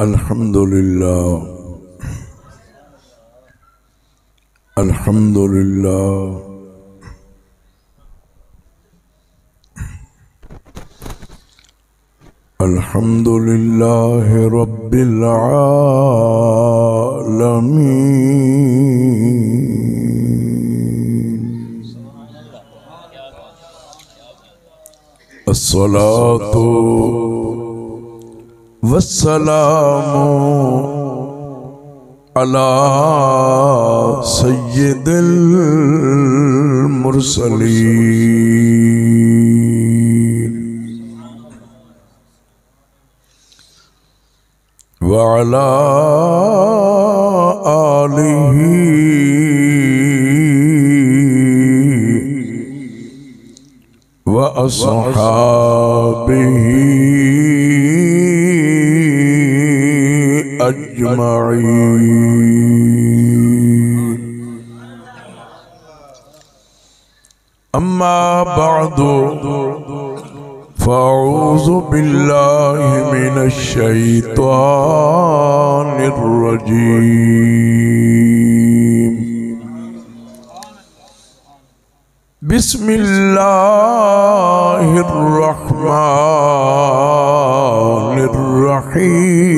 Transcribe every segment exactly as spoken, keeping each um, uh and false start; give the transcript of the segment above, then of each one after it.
الحمد لله. الحمد لله. الحمد لله رب العالمين. الصلاة والسلام على سيد المرسلين وعلى آله وأصحابه أجمعين. أما بعد، فأعوذ بالله من الشيطان الرجيم. بسم الله الرحمن الرحيم.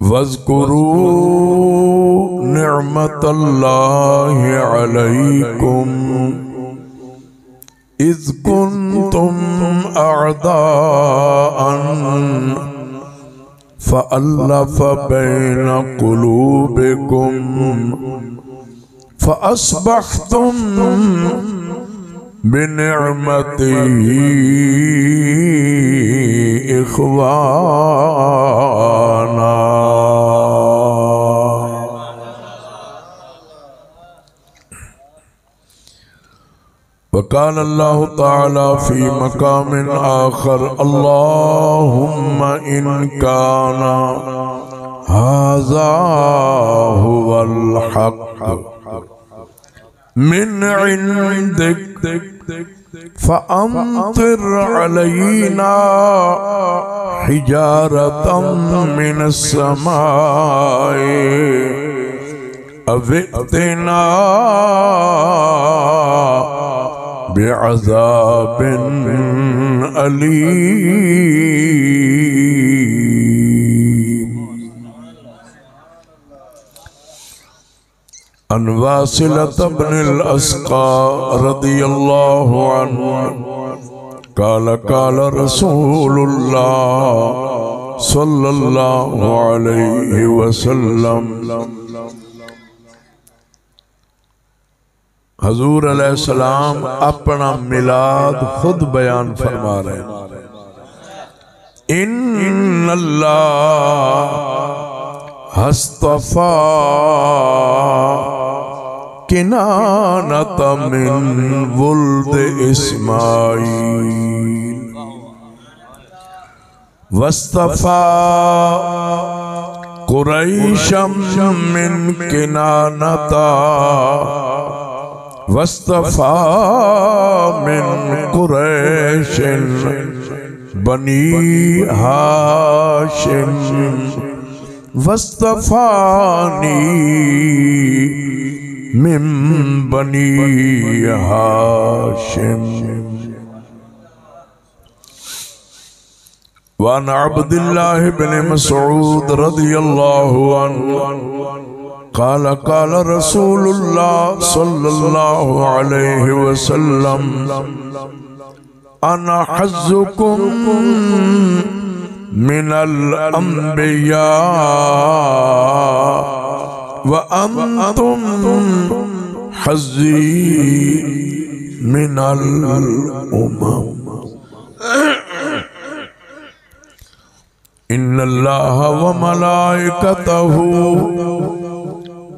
واذكروا نعمة الله عليكم إذ كنتم أعداء فألف بين قلوبكم فأصبحتم بنعمته إخوانا. وقال الله تعالى في مقام آخر: اللهم إن كان هذا هو الحق من عندك فأمطر علينا حجارة من السماء أو ائتنا بعذاب أليم. عن واصلة بن الأسقى رضي الله عنه قال: قال رسول الله صلى الله عليه وسلم، حضور علیہ السلام اپݨا میلاد خود بیان فرما رہے ہیں۔ ان اللہ اصطفی کنانۃ من ولد اسماعیل۔ واصطفی قریشا من کنانۃ، واصطفی من قریش بنی ہاشم، واصطفانی من بنی ہاشم۔ وعن عبد الله بن مسعود رضي الله عنه قال: قال رسول الله صلى الله عليه وسلم: أنا حظكم من الأنبياء وأنتم حظي من الأمم. إن الله وملائكته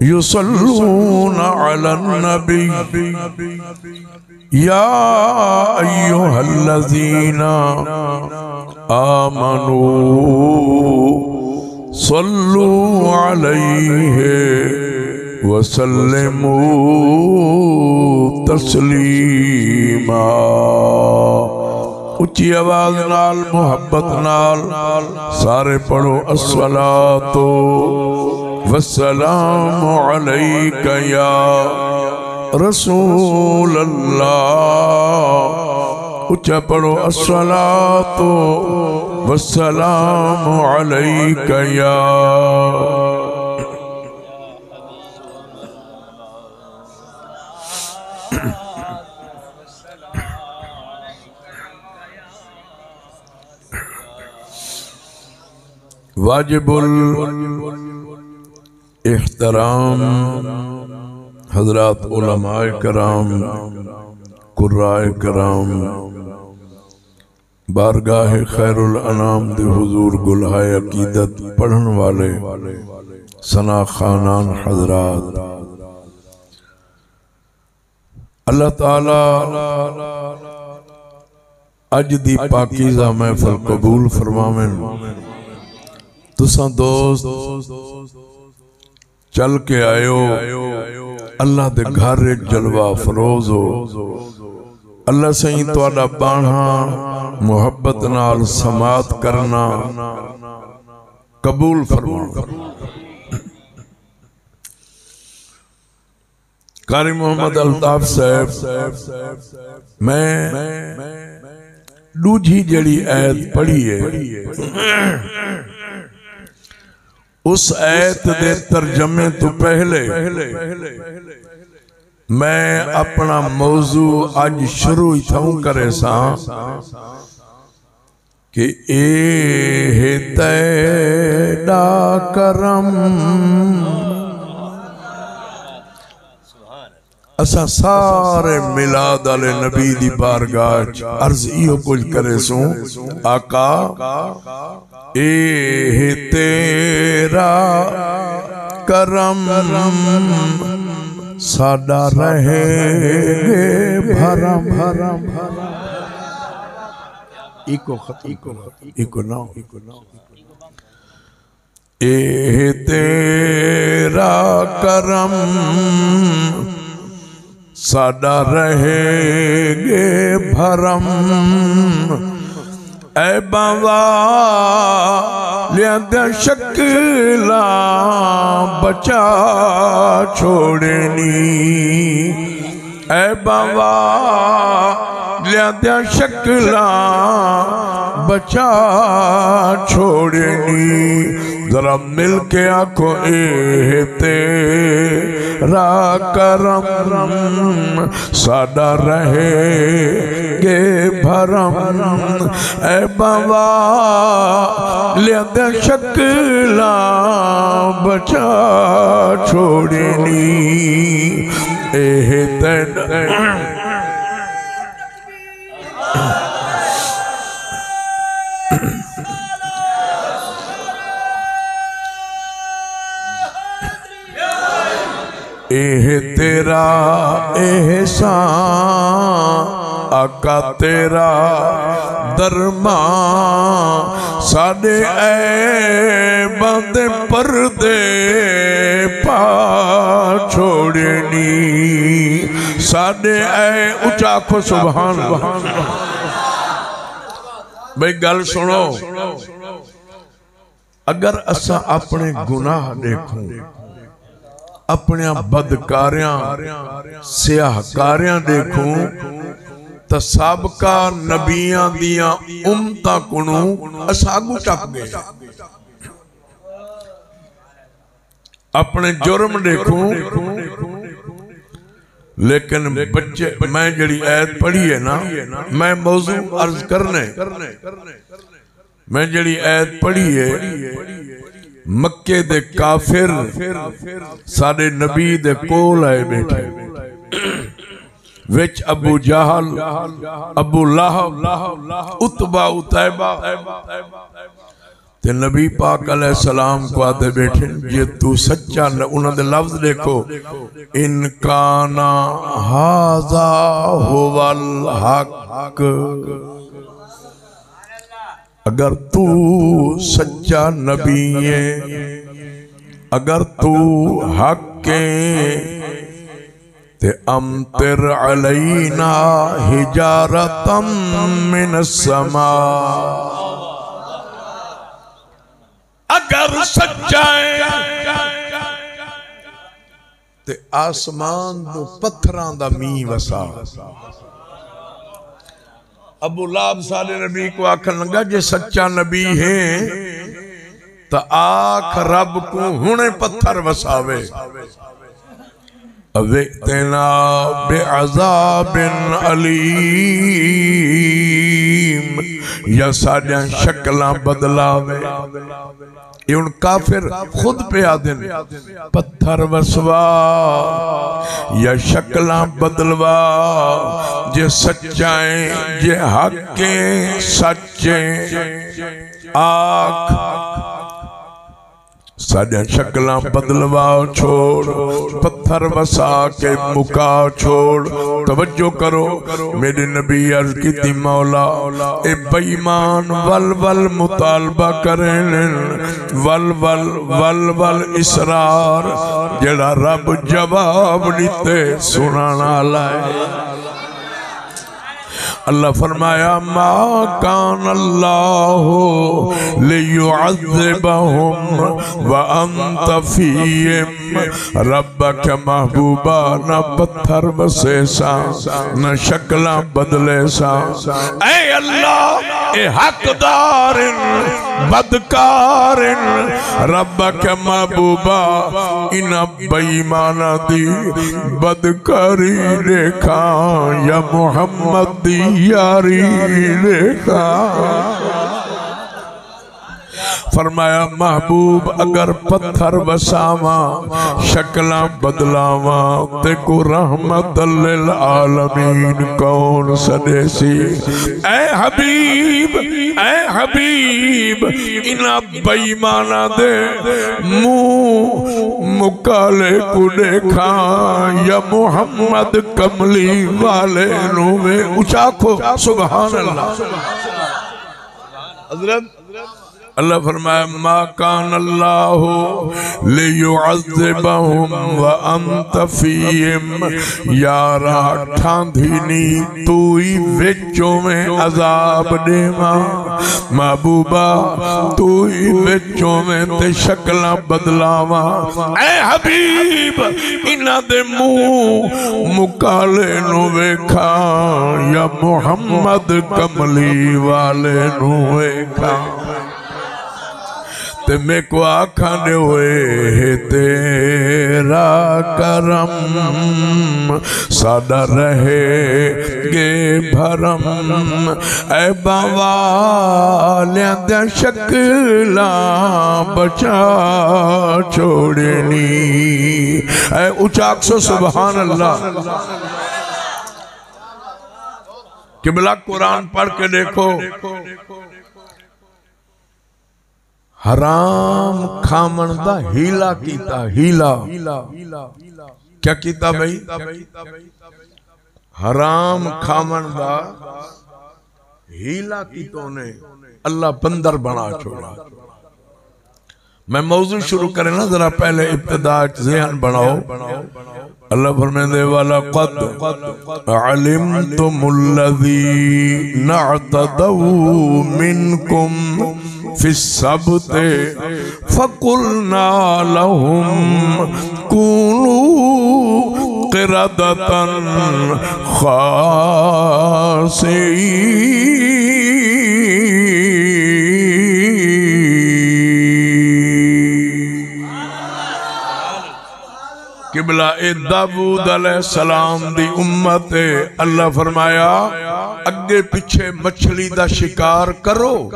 يصلون على النبي، يا أيها الذين آمنوا صلوا عليه وسلموا تسلیما۔ اچی آواز نال، محبت نال سارے پڑھو، الصلاۃ والسلام علیک یا رسول اللہ۔ اچا پڑھو، الصلاۃ والسلام علیک یا واجب الاحترام حضرات علماء کرام، قراء کرام، بارگاہ خیر الانام دے حضور گلہائے عقیدت پڑھن والے ثنا خوانان حضرات، اللہ تعالی اج دی پاکیزہ محفل قبول فرماون۔ تساں دوست چل کے آئے ہو، اللہ دے گھر اچ جلوہ افروز ہو۔ اللہ سائیں تہاݙا ٻاہݨا، محبت نال سماعت کرݨا قبول فرماوے۔ قاری محمد الطاف صاحب، میں ݙوجھی جیڑھی آیت پڑھی ہے، اس آیت دے ترجمے توں پہلے میں اپݨا موضوع اڄ شروع اتھاؤں کریساں کہ اے ہے تیݙا کرم۔ اساں سارے میلاد آلے نبی دی بارگاہ اچ عرض ایہو کجھ کریسوں، آقا، اے ہے تیرا کرم، ساݙا رہے گے بھرم۔ ایکو ختم کرو، ایکو نہ۔ اے تیرا کرم، ساݙا رہے گے بھرم۔ عیباں والیاں دیاں شکلاں بچا چھوڑنی، عیباں والیاں دیاں شکلاں بچا چھوڑنی۔ ذرا مل کے آکھو، اے تیرا کرم، ساݙا رہے گے بھرم۔ عیباں والیاں دیاں شکلاں بچا چھوڑنی۔ اے تیݙا اے تیرا احسان، آقا تیرا درمان، ساݙے عیباں دے پردے پا چھوڑنی، ساݙے عیب، اچا آکھو سبحان اللہ۔ بھئی ڳل سݨو، اگر اساں اپݨے گناہ ݙیکھوں، اپݨیاں بدکاریاں، سیاہ کاریاں ݙیکھوں، تاں سابقہ نبیاں دیاں امتاں کنوں اساں اڳوں ٹپ ڳئے۔ اپݨے جرم ݙیکھوں، لیکن بچے، میں جیڑھی آیت پڑھی ہے نا، میں موضوع عرض کرنے، میں جیڑھی آیت پڑھی ہے، مکے دے کافر ساݙے نبی دے کول آئے ٻیٹھے، وچ ابو جہل، ابو لہب، عتبہ، عتیبہ، تے نبی پاک علیہ السلام کوں آہدے ٻیٹھن، جے توں سچا ن-، انہاں دے لفظ ݙیکھو، "ان کان ھذا ھو الحق"، اگر توں سچا نبی ہیں، اگر تو حق ایں تے امطر علینا حجارة من السماء۔ اگر سچا ایں تے آسمان توں پتھراں دا مینہ وسا۔ ابو لہب ساݙے نبی کوں آکھݨ لڳا، جے سچا نبی ہیں تاں آکھ رب کوں ہݨے پتھر وساوے۔ أو ائتنا بعذاب أليم، یا ساݙیاں شکلاں بدلاوے۔ اے ہݨ کافر خود پئے آہدن، پتھر وسوا یا شکلاں بدلوا، جے سچا ایں، جے حق ایں، سچ ایں، آکھ ساݙیاں شکلاں بدلوا چھوڑ، پتھر وسا کے مکا چھوڑ۔ توجہ کرو، میݙے نبی عرض کیتی، مولا، اے بے ایمان ول ول مطالبہ کرن، ول ول، ول ول اصرار، جیڑھا رب جواب ݙتے سݨݨ آلا ہے۔ اللہ فرمایا، ما کان اللہ لیعذبہم وانت فیہم۔ ربک محبوبا، نہ پتھر وسیساں، نہ شکلاں بدلیساں۔ اے اللہ، اے حقدار ہن، بدکار ہن۔ ربک محبوبا، انہاں بے ایماناں دی بدکاری ݙیکھاں یا محمد دی یاری ݙیکھاں؟ فرمایا، محبوب، اگر پتھر وساواں، شکلاں بدلاواں، تیکوں رحمت للعالمین کون سݙیسی؟ اے حبیب، اے حبیب، انہاں بے ایماناں دے منہ مکالے کوں ݙیکھاں یا محمد کملی والے نوں وے؟ اچا آکھو، سبحان اللہ۔ حضرت، اللہ فرمایا، ما کان اللہ لیعذبہم وانت فیہم۔ یارا، ٹھاندھی نی، توں ہی وچ ہوویں عذاب ݙیواں۔ محبوبا، توں ہی وچ ہوویں تے شکلاں بدلاواں۔ اے حبیب، انہاں دے منہ مکالے نوں ویکھاں یا محمد کملی والے نوں ویکھاں؟ تے میکوں آکھن ݙے، اوئے ہے تیرا کرم، ساݙا رہے ڳئے بھرم، عیباں والیاں دیاں شکلاں بچا چھوڑنی۔ اے اچا آکھسو، سبحان اللہ۔ قبلہ، قرآن پڑھ کے ݙیکھو۔ حرام کھاوݨ دا حیلہ کیتا، حیلہ۔ کیا کیتا بھئی؟ حرام کھاوݨ دا حیلہ کیتو نے، اللہ بندر بݨا چھوڑا۔ میں موضوع شروع کرے نا، ذرا پہلے ابتدا اچ ذہن بݨاؤ۔ اللہ فرمیندے، وَلَقَدْ عَلِمْتُمُ الَّذِينَ اعْتَدَوْا مِنْكُمْ فِي السَّبْتِ فَقُلْنَا لَهُمْ كُونُوا قِرَدَةً خَاسِئِينَ۔ قبلہ، اے داؤد علیہ السلام دی امت ہے۔ اللہ فرمایا، اگے پچھے مچھلی دا شکار کرو،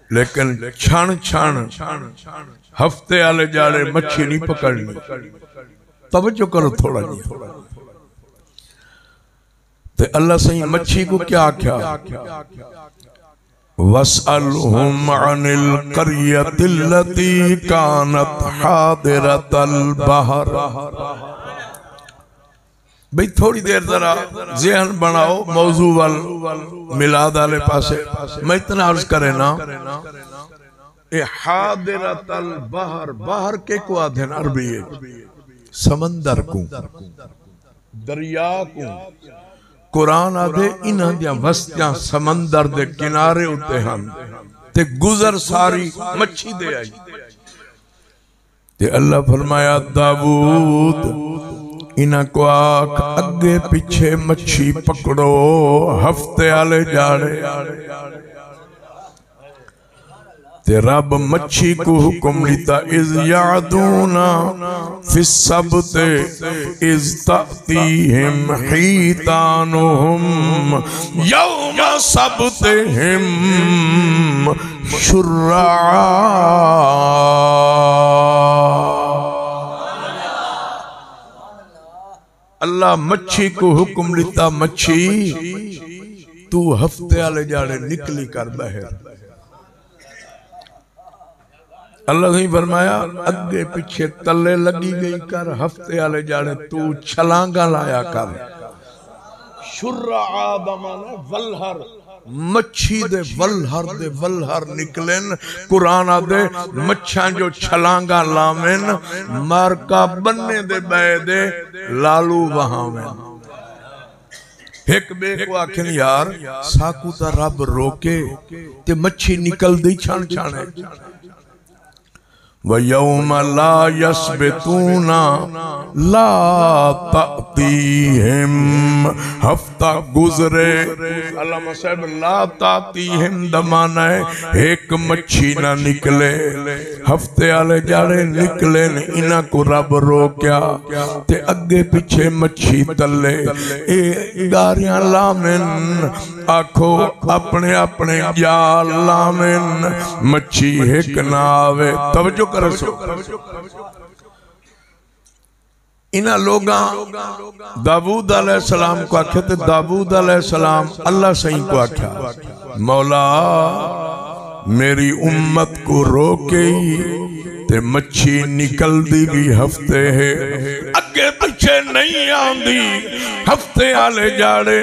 لیکن چھݨ چھݨ ہفتے آلے ڄاڑے مچھی نہیں پکڑنی۔ توجہ کرو تھوڑا جیہا۔ تے اللہ سائیں مچھی کوں کیا آکھیا؟ وَاسْأَلْهُمْ عَنِ الْقَرْيَةِ الَّتِي كَانَتْ حَاضِرَةَ الْبَحْرِ۔ بھئی، تھوڑی دیر ذرا ذہن بݨاؤ موضوع ول، میلاد والے پاسے۔ میں اتنا عرض کرے نا، اے حاضرۃ البحر، بحر کیکوں آدھن عربی اچ؟ سمندر کوں، دریا کوں۔ قرآن آدھے انہاں دیاں وستیاں سمندر دے کنارے اتے ہن تے گزر ساری مچھی دے آئی۔ تے اللہ فرمایا، داوود، انہاں کوں آکھ، اگے پچھے مچھی پکڑو، ہفتے آلے ڄاڑے۔ تے رب مچھی کوں حکم ݙتا، اذ یعدون فی السبت اذ تأتیہم حیتانہم یوم سبتہم شرعا۔ اللہ مچھی کوں حکم ݙتا، مچھی، توں ہفتے آلے ڄاڑے نکلی کر ٻاہر۔ اللہ سائیں فرمایا، اگے پچھے تلے لڳی ڳئی کر، ہفتے آلے ڄاڑے توں چھلانگاں لایا کر۔ شرعا دا معنی ولھر، مچھی دے ولھر دے ولھر نکلن۔ قرآن آدھے، مچھاں جو چھلانگاں لاون، مارکا بننے دے ٻئے دے لالو وہاون۔ ہک ٻئے کوں آکھن، یار، ساکوں تاں رب روکے تے مچھی نکلدی چھݨ چھݨ ہے۔ وَيَوْمَ لَا يَسْبِتُونَ لَا تَأْتِيهِمْ۔ ہفتہ گزرے، علامہ صاحب، لا تأتیہم دا معنی ہے ہک مچھی نہ نکلے۔ ہفتے آلے ڄاڑے نکلن، انہاں کوں رب روکیا تے اگے پچھے مچھی تلے۔ اے ڳاریاں لاون، آکھو اپݨے اپݨے ڄال لاون، مچھی ہک نہ آوے۔ توجہ کرسو۔ انہاں لوگاں داوود علیہ السلام کوں آکھیا تے داوود علیہ السلام اللہ سائیں کوں آکھیا، مولا، میری امت کوں روکے تے مچھی نکلدی وی ہفتے ہے، اگے پچھے نہیں آندی۔ ہفتے آلے ڄاڑے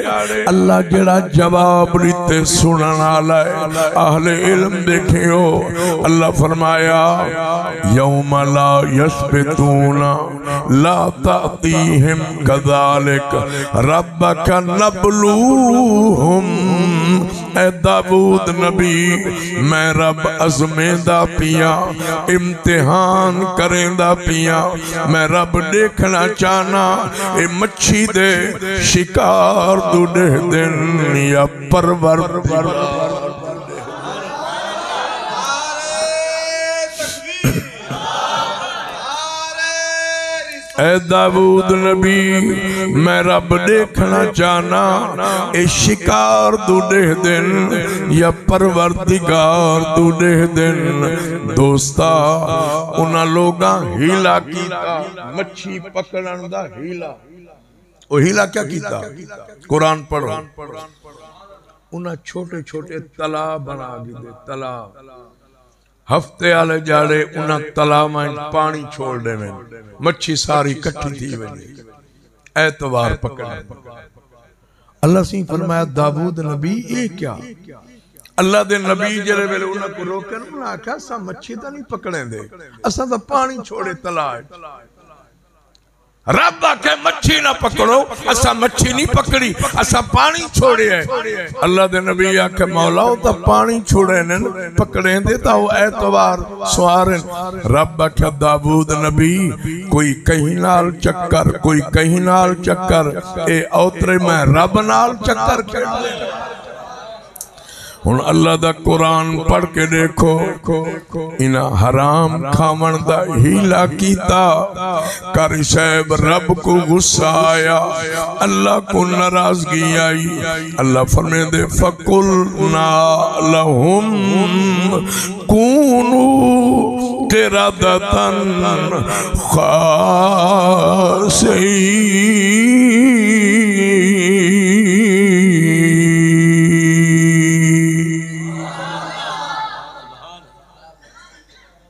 اللہ جیڑھا جواب ݙتے سݨݨ آلا ہے۔ اہل علم ݙیکھیو، اللہ فرمایا، یوم لا یسبتون لا تأتیہم کذالک ربک نبلوہم۔ اے داوود نبی، میں رب ازمیندا پیاں، امتحان کریندا پیاں۔ میں رب ݙیکھݨا چاہنا اے مچھی دے شکار دو ݙیہدن یا پروردگار۔ اے داوود نبی، میں رب ݙیکھݨا چاہنا اے شکار دو ݙیہدن یا پروردگار دو ݙیہدن۔ دوستا، انہاں لوگاں حیلہ کیتا، مچھی پکڑݨ دا حیلہ۔ او حیلہ کیا کیتا؟ قرآن پڑھو۔ انہاں چھوٹے چھوٹے تلا بݨا گھدے، تلا۔ ہفتے آلے ڄاڑے انہاں تلاواں اچ پاݨی چھوڑ ݙیون، مچھی ساری کٹھی تھی ویندی، ایتوار پکڑن۔ اللہ سائیں فرمایا، داوود نبی، اے کیا؟ اللہ دے نبی جیڑھے ویلے انہاں کوں روکن، انہاں آکھیا، اساں مچھی تاں نہیں پکڑیندے، اساں تاں پاݨی چھوڑے تلا اچ۔ رب آکھے، مچھی نہ پکڑو، اساں مچھی نہیں پکڑی، اساں پاݨی چھوڑیا ہے۔ اللہ دے نبی آکھے، مولا، او تاں پاݨی چھوڑے نے، پکڑیندے تاں او ایتوار سوارن۔ رب آکھے، داوود نبی، کوئی کہیں نال چکر، کوئی کہیں نال چکر، اے اوترے میں رب نال چکر کھیݙدے۔ ہݨ اللہ دا قرآن پڑھ کے ݙیکھو، انہاں حرام کھاوݨ دا حیلہ کیتا۔ قاری صاحب، رب کوں غصہ آیا، اللہ کوں ناراضگی آئی۔ اللہ فرمیندے، فَقُلْنَا لَهُمْ كُونُوا قِرَدَةً خَاسِئِينَ۔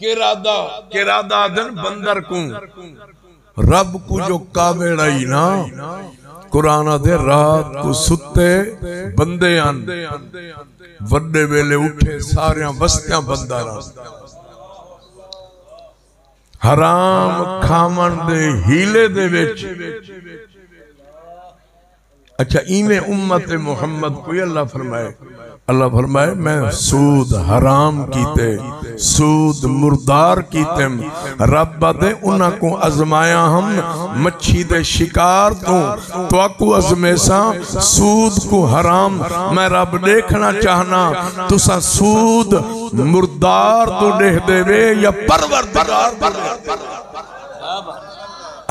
قرادہ، قرادہ آدھن بندر کوں۔ رب کوں جو کاوڑ آئی نا، قرآن آدھے رات کوں ستے بندے ہن، وݙے ویلے اٹھے ساریاں وستیاں بندر ہن۔ حرام کھاون دے حیلے دے وچ۔ اچھا، ایویں امت محمد کوئی؟ اللہ فرمائے، اللہ فرمائے، میں سود حرام کیتے، سود مردار کیتم۔ رب آدھے، انہاں کوں ازمایا ہم مچھی دے شکار توں، تہاکوں ازمیساں سود کوں حرام۔ میں رب ݙیکھݨا چاہنا، تساں سود مردار توں ݙیہدے وے یا پروردگار توں ݙیہدے وے؟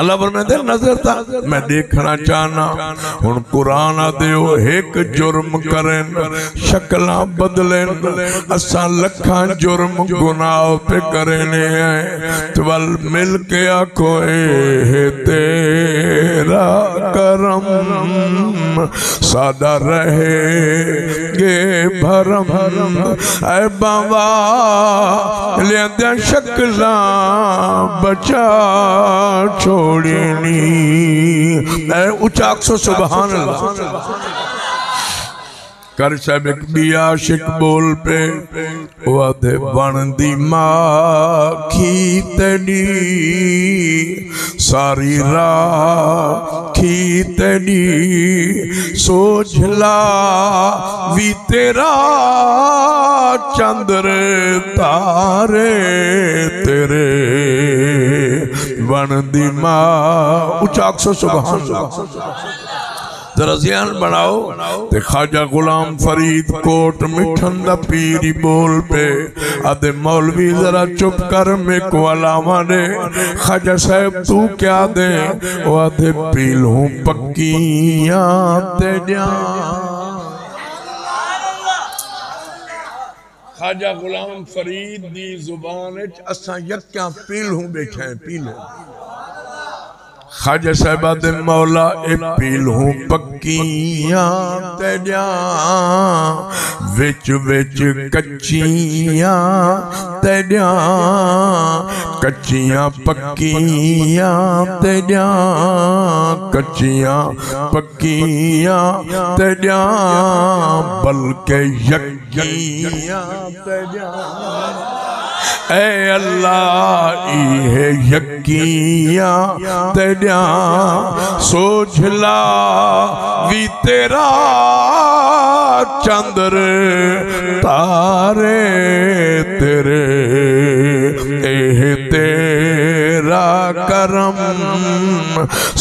اللہ فرمیندے، نظر تاں میں ݙیکھݨا چاہنا۔ ہݨ قرآن آدھے، او ہک جرم کرن، شکلاں بدلن، اساں لکھاں جرم گناہ پئے کرینے ہیں۔ تے ول مل کے آکھو، اے ہے تیرا کرم، ساݙا رہے گے بھرم۔ عیباں والیاں دیاں شکلاں بچا چھوڑینی۔ اے اچا آکھسو سبحان اللہ۔ قاری صاحب، ہک ٻیا عاشق ٻول پئے، او آدھے، بݨدی ماکھی تیݙی، ساری راکھی تیݙی، سوجھلا وی تیرا، چندر تارے تیرے، بݨدی ماں۔ اچا آکھسو سبحان اللہ۔ ذرا ذہن بݨاؤ۔ تے خواجہ غلام فرید کوٹ مٹھن دا پیر ہی ٻول پئے، آدھے، مولوی ذرا چپ کر، میکوں الاواں ݙے۔ خواجہ صاحب توں کیا ݙیں؟ او آدھے، پیلھوں پکیاں تیݙیاں۔ خواجہ غلام فرید دی زبان اچ اساں یکیاں پیلھوں ٻیٹھے ہیں، پیلھوں۔ خواجہ صاحب آدھے، مولا، اے پیلھوں پکیاں تیݙیاں، وچ وچ کچیاں تیݙیاں، کچیاں پکیاں تیݙیاں، کچیاں پکیاں تیݙیاں، بلکہ یک یقیناں تیݙیاں۔ اے اللہ، ایہے یقیناں تیݙیاں، سوجھلا وی تیرا، چندر تارے تیرے، ایہے تیرا کرم،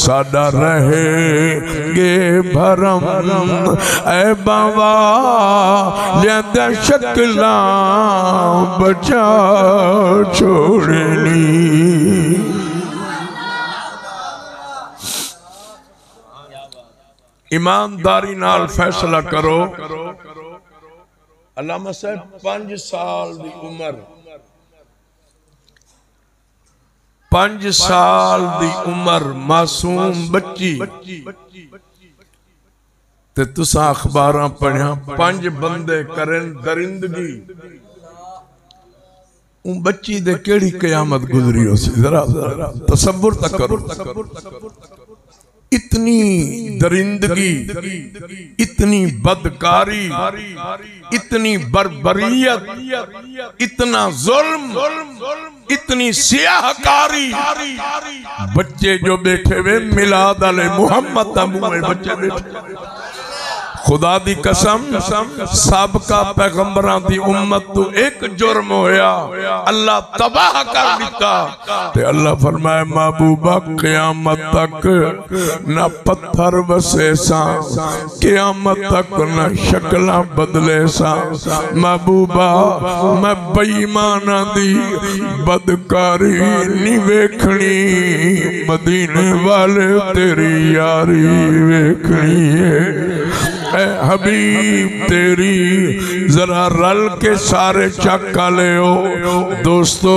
ساݙا رہے گے بھرم۔ عیباں والیاں دیاں شکلاں بچا چھوڑنی۔ ایمانداری نال فیصلہ کرو۔ علامہ صاحب، پنج سال دی عمر، پنج سال دی عمر، معصوم بچی، تے تساں اخباراں پڑھیاں، پنج بندے کرن درندگی۔ اوں بچی دے کیڑھی قیامت گزری ہوسی؟ ذرا تصور تاں کرو۔ اتنی درندگی، اتنی بدکاری، اتنی بربریت، اتنا ظلم، اتنی سیاہ کاری۔ بچے جو ٻیٹھے وے، میلاد آلے محمد دا منہ ہے، بچے ٻیٹھے۔ خدا دی قسم، سابقہ پیغمبراں دی امت توں ہک جرم ہویا، اللہ تباہ کر ݙتا۔ تے اللہ فرمائے، محبوبہ، قیامت تک نہ پتھر وسیساں، قیامت تک نہ شکلاں بدلیساں۔ محبوبہ، میں بے ایماناں دی بدکاری نہیں ویکھنی، مدینے والے تیری یاری ویکھنی ہے۔ اے حبیب تیری، ذرا رل کے سارے چک آلیو۔ دوستو،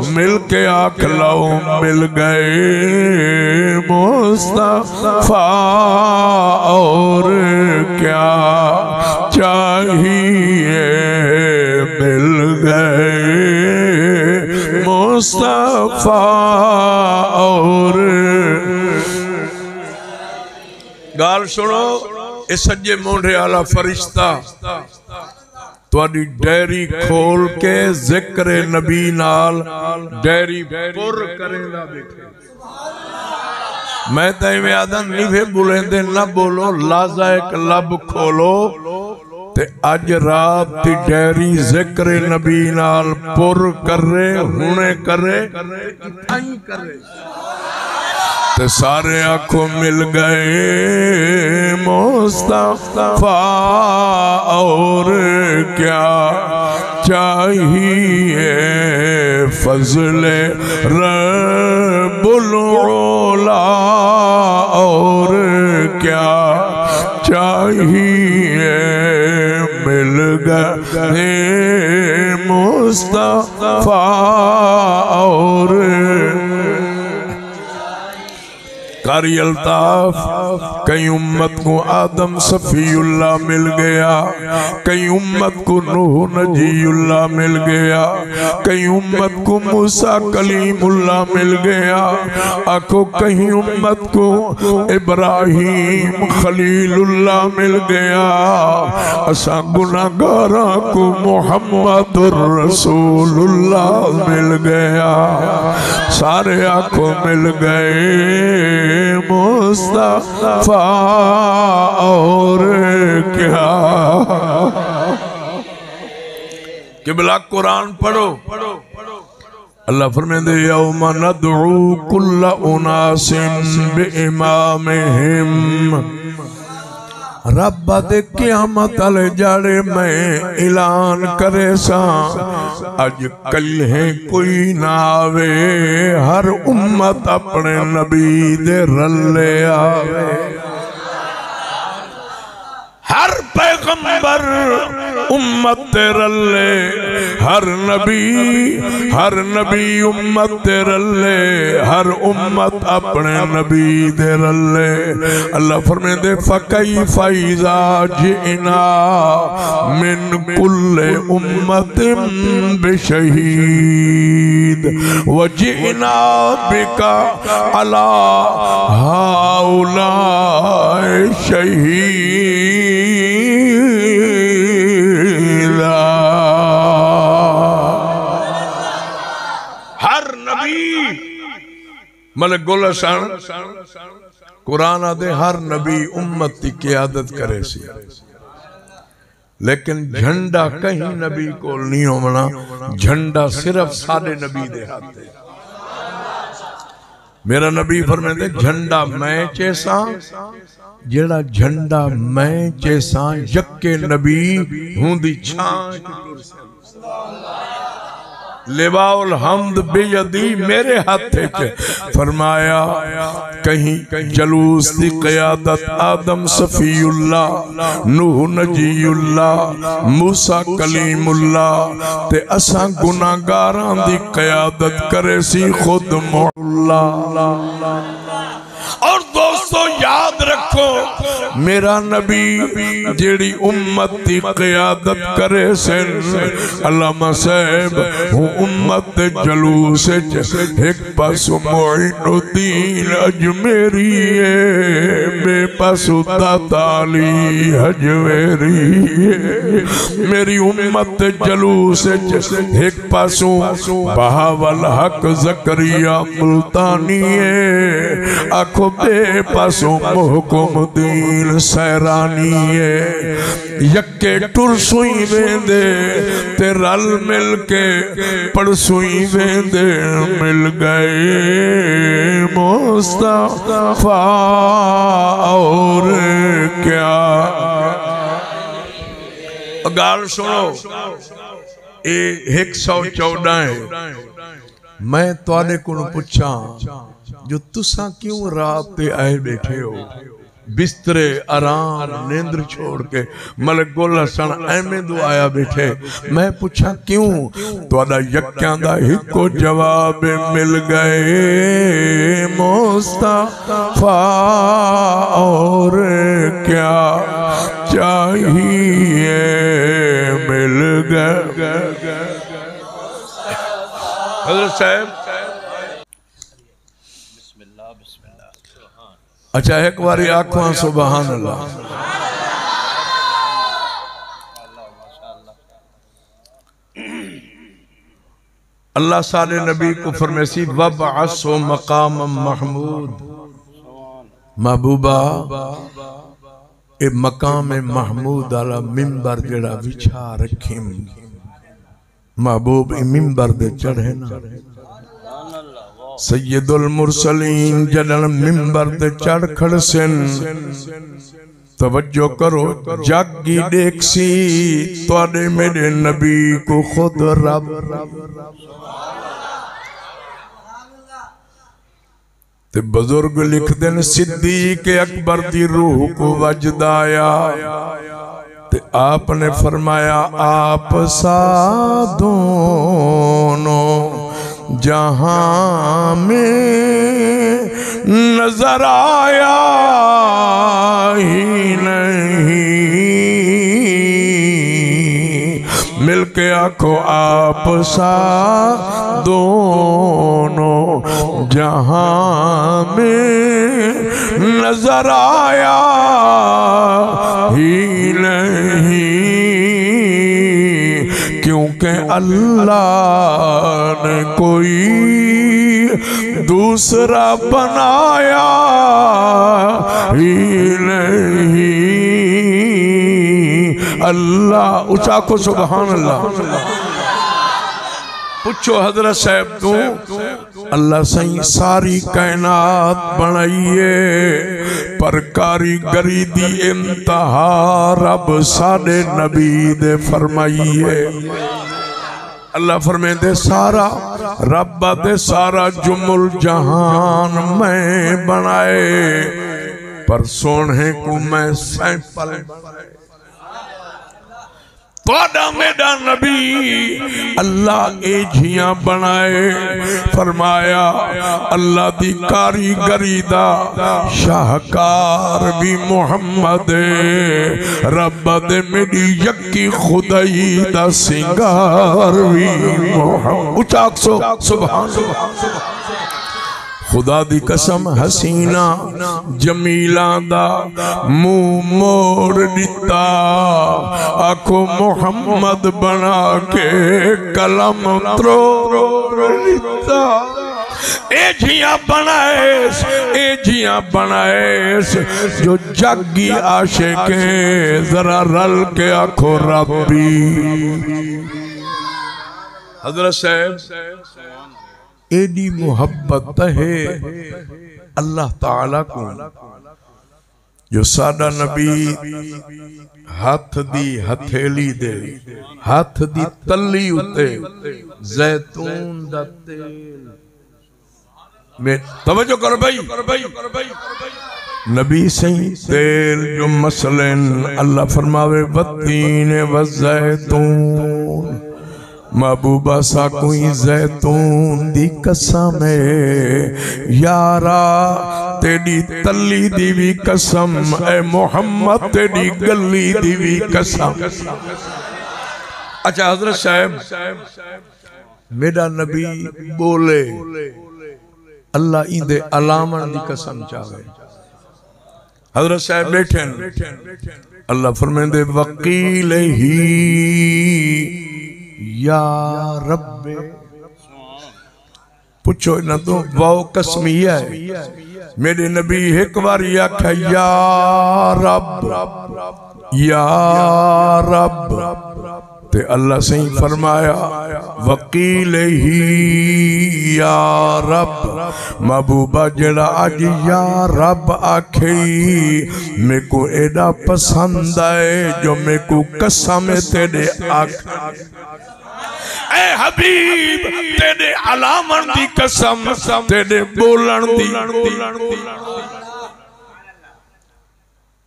مل کے آکھ لو، مل گئے مصطفیٰ، اور کیا چاہیے، مل گئے مصطفیٰ۔ اور ڳالھ سُݨو، اے سڄے مونڈھے آلا فرشتہ تہاݙی ڈائری کھول کے ذکر نبی نال ڈائری پر کریندا ٻیٹھے۔ میں تاں ایویں آہداں، نوھے ٻولیندے نہ ٻولو، لازائق لب کھولو تے اڄ رات دی ڈائری ذکر نبی نال پر کرے، ہݨے کرے، اتھائیں کرے۔ تے سارے آکھو، مل گئے مصطفیٰ اور کیا چاہیے، فضل رب العلا اور کیا چاہیے، مل گئے مصطفیٰ اور قاری الطاف، کہیں امت کو آدم صفی اللہ مل گیا، کہیں امت کو نوح نجی اللہ مل گیا، کہیں امت کو موسیٰ کلیم اللہ مل گیا، آکھو کہیں امت کو ابراہیم خلیل اللہ مل گیا، اساں گناہگاراں کو محمد الرسول اللہ مل گیا۔ سارے آکھو، مل گئے مصطفیٰ اور کیا۔ قبلہ قرآن پڑھو۔ اللہ فرمیندے، یوم ندعو کل اناس بامامہم۔ رب آہدے، قیامت آلے ڄاڑے میں اعلان کریساں، اڄ کلھے کوئی نہ آوے، ہر امت اپݨے نبی دے رلے آوے۔ ہر پیغمبر امت تے رلے، ہر نبی، ہر نبی امت تے رلے، ہر امت اپݨے نبی دے رلے۔ اللہ فرمیندے، فکیف اذا جئنا من کل امۃ بشہید وجئنا بک علی ہؤلاء شہیدا۔ ہر نبی، ملک گل حسن، قرآن آہدے ہر نبی امت دی قیادت کریسی۔ لیکن جھنڈا کہیں نبی کول نہیں ہووݨا، جھنڈا صرف ساݙے نبی دے ہتھ ہے۔ میرا نبی فرمیندے، جھنڈا میں چیساں، جیڑھا جھنڈا میں چیساں، یکے نبی ہوندی چھاں اچ ٹرسے۔ لواء الحمد بیدی، میرے ہتھ اچ۔ فرمایا، کہیں جلوس دی قیادت آدم صفی اللہ، نوح نجی اللہ، موسیٰ کلیم اللہ، تے اساں گناہگاراں دی قیادت کریسی خود مو-، اللہ۔ اور دوستو، یاد رکھو، میرا نبی جیڑھی امت دی قیادت کریسن، علامہ صاحب، ہوں امت دے جلوس اچ ہک پاسوں معین الدین اجمیری ہے، ٻئے پاسوں داتا علی ہجویری ہے۔ میری امت دے جلوس اچ ہک پاسوں بہاول حق زکریا ملتانی ہے، آکھو ٻئے پاسوں محکم الدین سیرانی ہے۔ یکے ٹرسوں ہی ویندے تے رل مل کے پڑسوں ہی ویندے، مل گئے مصطفیٰ اور کیا۔ ڳالھ سݨو، اے ہک سو چوݙاں ہے۔ میں تہاݙے کولوں پچھاں جو تساں کیوں رات تے آئے ٻیٹھے ہو، بسترے آرام نیندر چھوڑ کے؟ ملک گل حسن ایویں دو آیا ٻیٹھے۔ میں پچھاں کیوں؟ تہاݙا یکیاں دا ہکو جواب، مل گئے مصطفیٰ اور کیا چاہیے، مل گئے۔ حضرت صاحب، بسم اللہ، بسم اللہ۔ اچھا، ہک واری آکھو ہاں، سبحان اللہ۔ اللہ ساݙے نبی کوں فرمیسی، "وابعثہ مقاما محمود"، محبوبا، اے مقام محمود والا ممبر جڑا وچھا رکھیم، محبوب ایں ممبر دے چڑھے نا۔ سید المرسلین جݙݨ ممبر تے چڑھ کھڑسن، توجہ کرو، جڳ ای ݙیکھسی تہاݙے میݙے نبی کوں خود رب۔ تے بزرگ لکھدن، صدیق اکبر دی روح کوں وجد آیا تے آپ نے فرمایا، آپ سا دونوں جہاں میں نظر آیا ہی نہیں۔ مل کے آکھو، آپ سا دونوں جہاں میں نظر آیا ہی نہیں، کیونکہ اللہ نے کوئی دوسرا بنایا ہی نہیں۔ اللہ، اچا آکھو سبحان اللہ۔ پچھو حضرت صاحب توں، اللہ سائیں ساری کائنات بݨائی ہے، پر کاریگری دی انتہا رب ساݙے نبی دے فرمائی ہے۔ اللہ فرمیندے، سارا، رب آہدے، سارا جم الجہان میں بݨائے، پر سوہݨے کوں میں سیمپل بݨائے۔ تہاݙا میݙا نبی اللہ اے جھیاں بݨائے۔ فرمایا، اللہ دی کاریگری دا شاہکار وی محمد ہے، رب آہدے میݙی یکی خدائی دا سنگار وی محمد۔ اچا آکھسو، سبحان اللہ۔ خدا دی قسم، حسینہ جمیلاں دا منہ موڑ ݙتا۔ آکھو، محمد بݨا کے قلم تروڑ ݙتا۔ اے جھیاں بݨائیس، اے جھیاں بݨائیس، جو جڳ ای عاشق ہیں، ذرا رل کے آکھو، ربی۔ حضرت صاحب، ایݙی محبت ہے اللہ تعالیٰ کوں، جو ساݙا نبی ہتھ دی ہتھیلی دے، ہتھ دی تلی اتے زیتون دا تیل۔ میں، توجہ کر بھائی، نبی سائیں تیل جو مثلاً اللہ فرماوے، "والتین والزیتون"، محبوبہ ساکوں ای زیتون دی قسم ہے یارا، تیݙی تلی دی وی قسم، اے محمد تیݙی ڳلی دی وی قسم۔ اچھا حضرت صاحب، میݙا نبی ٻولے، اللہ ایندے الاوݨ دی قسم چاوے۔ حضرت صاحب ٻیٹھن، اللہ فرمیندے، "وقیلہ یا رب۔" پچھو انہاں توں، واو قسمیہ ہے۔ میݙے نبی ہک واری آکھیا، "یا رب، یا رب۔" تے اللہ سائیں فرمایا، "وقیلہ یا رب۔" محبوبہ جیڑھا اڄ یا رب آکھئی، میکوں ایݙا پسند آئے جو میکوں قسم ہے تیݙے آکھ، اے حبیب، تیݙے الاوݨ دی قسم، تیݙے ٻولݨ دی۔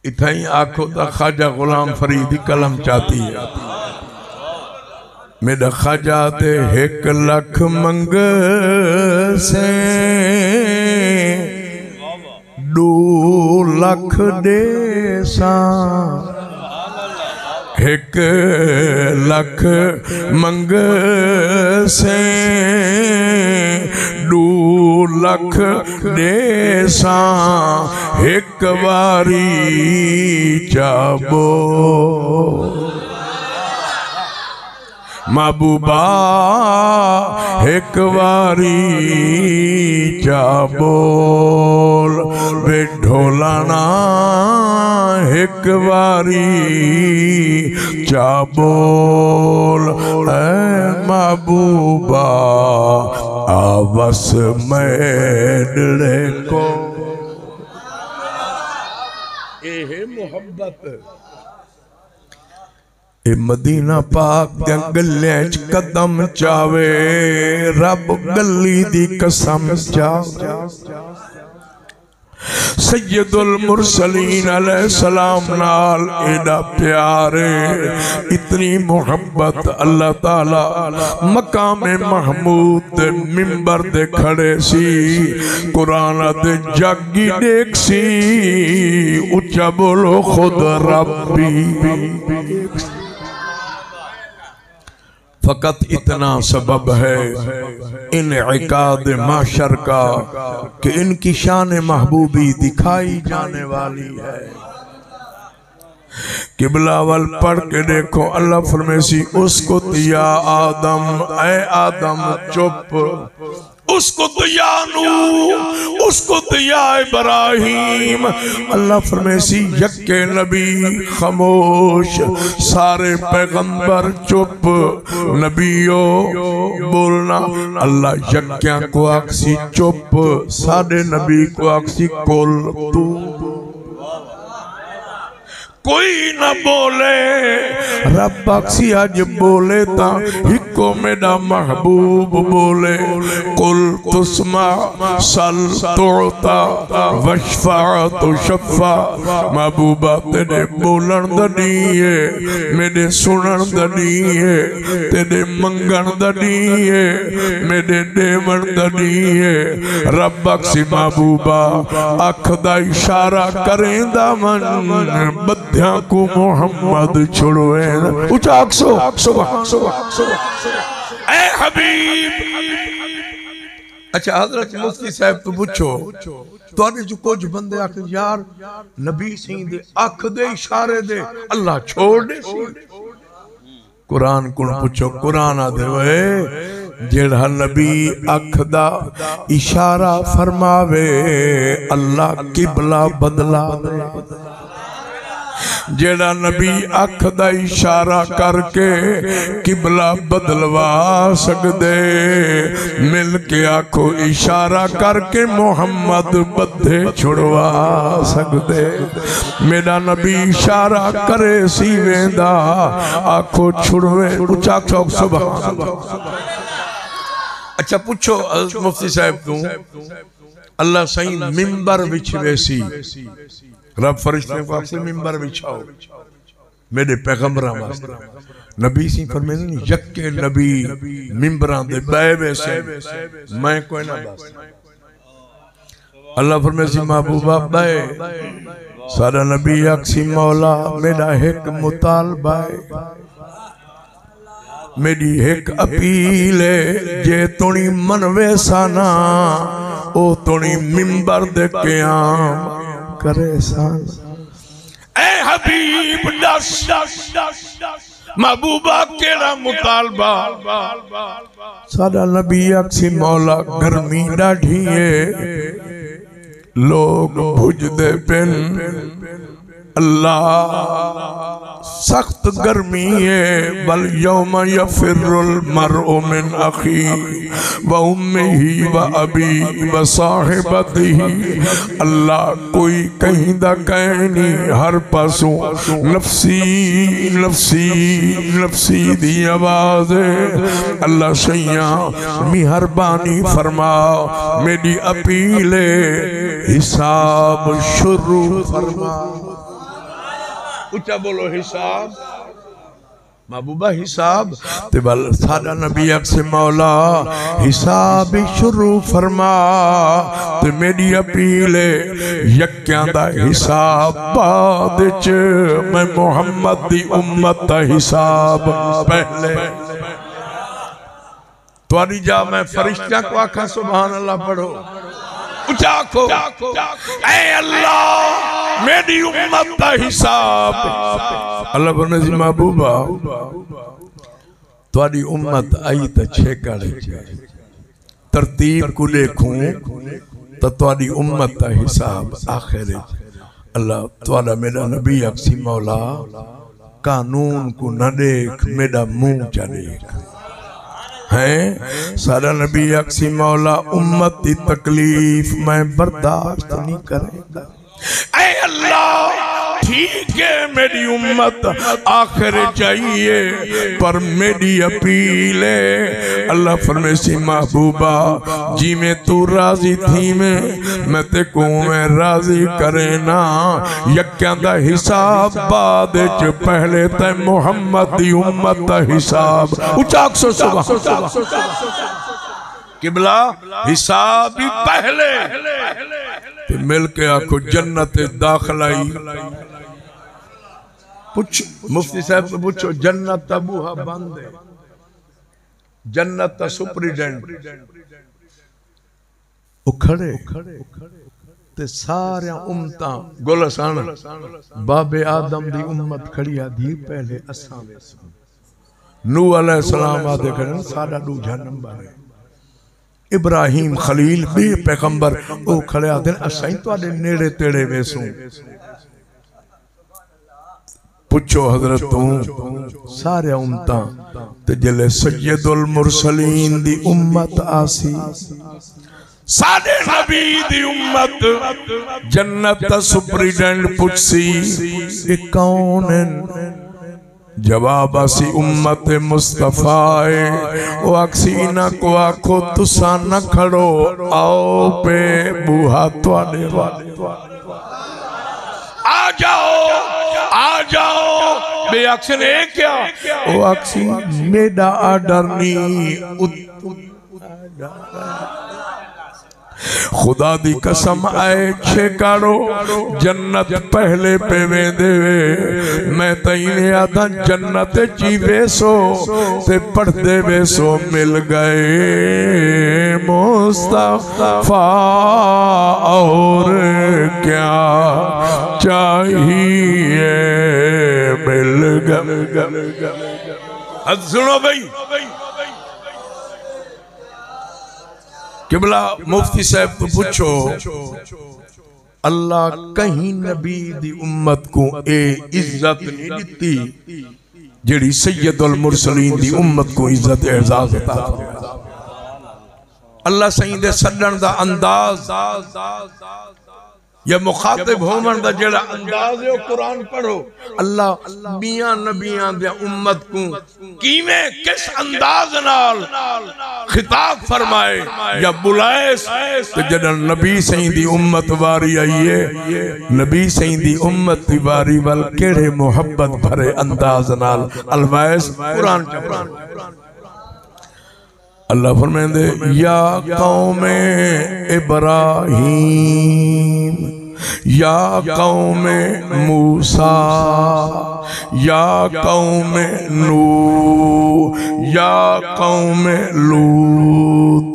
اتھائیں آکھو تاں خواجہ غلام فرید دی قلم چاتی ہے۔ میݙا خواجہ تے ہک لکھ منگسیں، ݙو لکھ ݙیساں، ہک لکھ منگسیں، ݙو لکھ ݙیساں، ہک واری چا ٻول۔ محبوبا، ہک واری چا ٻول، وے ڈھولݨا، ہک واری چا ٻول، اے محبوبا، آ وس میݙڑے کول۔ اے ہے محبت۔ اے مدینہ پاک دیاں ڳلیاں اچ قدم چاوے، رب ڳلی دی قسم چاوے۔ سید المرسلین علیہ السلام نال ایݙا پیار ہے، اتنی محبت۔ اللہ تعالیٰ مقام محمود تے ممبر تے کھڑے سی، قرآن تے جگ ہی ݙیکھسی، اچا ٻولو خود رب ہی۔ فقط اتنا سبب ہے انعقاد محشر کا کہ ان کی شان محبوبی دکھائی جانے والی ہے۔ قبلہ ول پڑھ کے ݙیکھو، اللہ فرمیسی، اسکت یا آدم، اے آدم چپ، اسکت یا نوح، اسکت یا ابراہیم۔ اللہ فرمیسی، یکے نبی خاموش، سارے پیغمبر چپ۔ نبیو، ٻولنا۔ اللہ یکیاں کوں آکھسی چپ، ساݙے نبی کوں آکھسی کل توں۔ کوئی نہ ٻولے۔ رب آکھسی اڄ ٻولے تاں ہکو میݙا محبوب ٻولے۔ قل تسمع، سل تعطی، واشفع تشفع۔ محبوبا، تیݙے ٻولݨ دا ݙینہہ ہے، میݙے سݨݨ دا ݙینہہ ہے، تیݙے منگݨ دا ݙینہہ ہے، میݙے ݙیوݨ دا ݙینہہ ہے۔ رب آکھسی محبوبا، اکھ دا اشارہ کریندا ونڄ، ٻدھیاں کوں محمد چھڑوین۔ اچا آکھسو، سبحان اللہ۔ اے حبیب۔ اچھا، حضرت مفتی صاحب توں پچھو، تہاݙے چوں کجھ بندے آکھن، یار، نبی سئیں دے اکھ دے اشارے دے اللہ چھوڑ ݙیسی۔ قرآن کوں پچھو، قرآن آہدے، اوئے، جیڑھا نبی اکھ دا اشارہ فرماوے، اللہ قبلہ بدلاوے۔ جیڑھا نبی اکھ دا اشارہ کر کے قبلہ بدلوا سڳدے، مل کے آکھو، اشارہ کر کے محمد ٻدھے چھڑوا سڳدے۔ میݙا نبی اشارہ کریسی ویندا، آکھو چھڑوے، اچا آکھو سبحان اللہ۔ اچھا پچھو مفتی صاحب توں، اللہ سائیں ممبر وچھویسی، رب فرشتے کوں آکھسی ممبر وچھاؤ میݙے پیغمبراں واسطے۔ نبی سائیں فرمیندن، یکے نبی ممبراں دے ٻہہ ویسن، میں کوئی نہ ٻہساں۔ اللہ فرمیسی، محبوبا ٻہہ۔ ساݙا نبی آکھسی، مولا، میݙا ہک مطالبہ ہے، میݙی ہک اپیل ہے، جے توݨی منویساں نا، او توݨی ممبر دے قیام کریساں۔ اے حبیب ݙس، محبوبا کیڑھا مطالبہ؟ ساݙا نبی آکھسی، مولا، گرمی ݙاڈھی ہے، لوگ بھڄدے پن، اللہ، سخت گرمی ہے، والیوم یفر المرء من اخیہ و امہ و ابیہ و صاحبتہ۔ اللہ، کوئی کہیں دا کہیں نہیں، ہر پاسوں نفسی، نفسی، نفسی دی آواز ہے۔ اللہ سئیاں، مہربانی فرما، میݙی اپیل ہے، حساب شروع فرما۔ اچا ٻولو، حساب۔ محبوبا حساب تے ول ساݙا نبی آکھسے، مولا، حساب شروع فرما۔ تے میݙی اپیل ہے، یکیاں دا حساب بعد اچ، میں محمد دی امت دا حساب پہلے۔ تہاݙی جا میں فرشتیاں کوں آکھاں، سبحان اللہ پڑھو، اچا آکھو، اے اللہ، میݙی امت دا حساب۔ اللہ فرمیسی، محبوبا، تہاݙی امت آئی تاں چھیکڑ اچ ہے۔ ترتیب کوں ݙیکھوں تاں تہاݙی امت دا حساب آخر اچ۔ اللہ، تہاݙا میݙا نبی آکھسی، مولا، قانون کوں نہ ݙیکھ، میݙا منہ چا ݙیکھ۔ ہیں؟ ساݙا نبی آکھسی، مولا، امت دی تکلیف میں برداشت نہیں کریندا۔ اے اللہ، ٹھیک ہے، میݙی امت آخر اچ آئی ہے، پر میݙی اپیل ہے۔ اللہ فرمیسی، محبوبہ، جیویں توں راضی تھیویں، میں تیکوں اونویں راضی کرینا۔ یکیاں دا حساب بعد اچ، پہلے تیں محمد دی امت دا حساب۔ اچا آکھسو سبحان۔ قبلہ، حساب ہی پہلے۔ تے مل کے آکھو، جنت داخلہ ہی۔ پچھ، مفتی صاحب کوں پچھو، جنت دا بوہا بند ہے؟ جنت دا سپریڈنٹ۔ او کھڑے تے ساریاں امتاں گل اسن، بابے آدم دی امت کھڑی آ، دھی پہلے اساں ویسوں۔ نوح علیہ السلام آدھے کھڑے، ساݙا ݙوجھا نمبر ہے۔ ابراہیم خلیل، ٻئے پیغمبر، او کھڑے آدھے، اساں ہی تہاݙے نیڑے تیڑے ویسوں۔ پچھو حضرت توں، سارے امتاں، تے جلے سید المرسلین دی امت آسی، ساݙے نبی دی امت، جنت دا سپریڈنٹ پچھسی، اے کون ہن؟ جواب آسی، امت مصطفیٰ ہے۔ او آکھسی، انہاں کوں آکھو، تساں نہ کھڑو، آؤ پے، بوہا تہاݙے ول۔ آ جاؤ، آ جاؤ۔ ٻئے آکھسن، اے کیا؟ او آکھسی، میݙا آرڈر نی، ات-، خدا دی قسم، اے چھیکڑو، جنت پہلے پے ویندے وے۔ میں تاں ایویں آدھاں، جنت اچ ہی ویسو تے پڑھدے ویسو، مل گئے مصطفیٰ، اور کیا چاہیے، مل گئے۔ حد سنو بھئی۔ قبلہ، مفتی صاحب کوں پچھو، اللہ کہیں نبی دی امت کوں اے عزت نہیں ݙتی جیڑھی سید المرسلین دی امت کوں عزت اعزاز عطا فرمایا۔ اللہ سئیں دے سݙݨ دا انداز یا مخاطب ہووݨ دا جیڑھا انداز ہے، او قرآن پڑھو۔ اللہ ٻیاں نبیاں دے امت کوں کیویں، کس انداز نال خطاب فرمائے یا ٻلائے، تے جݙݨ نبی سئیں دی امت واری آئی ہے، نبی سئیں دی امت دی واری ول کیڑھے محبت بھرے انداز نال الوائے۔ قرآن چا پڑھو۔ اللہ فرمیندے، یا قوم ابراہیم، یا قوم موسیٰ، یا قوم نوح، یا قوم لوط۔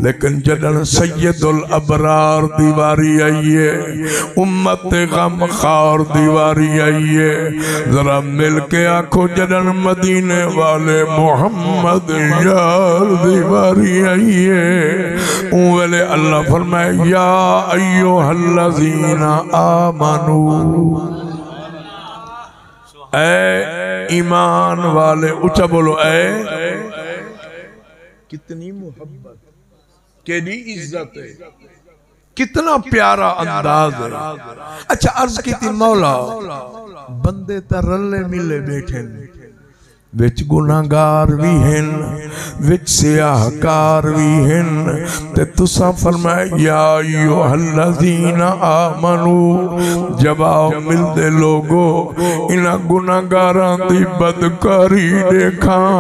لیکن جݙݨ سید الابرار دی واری آئی ہے، امت غمخوار دی واری آئی ہے۔ ذرا مل کے آکھو، جݙݨ مدینے والے محمد یار دی واری آئی ہے، اوں ویلے اللہ فرمائے، یا ایھا الذین آمنو، اے ایمان والے، اچا بولو، اے کتنی محبت، کیݙی عزت ہے، کتنا پیارا انداز ہے۔ اچھا، عرض کیتی، مولا، بندے تاں رلے ملے ٻیٹھن، وچ گناہگار وی ہن، وچ سیاہ کار وی ہن، تے تساں فرمایا، یا ایھا الذین آمنو، جواب ملدے لوگو، انہاں گناہگاراں دی بدکاری ݙیکھاں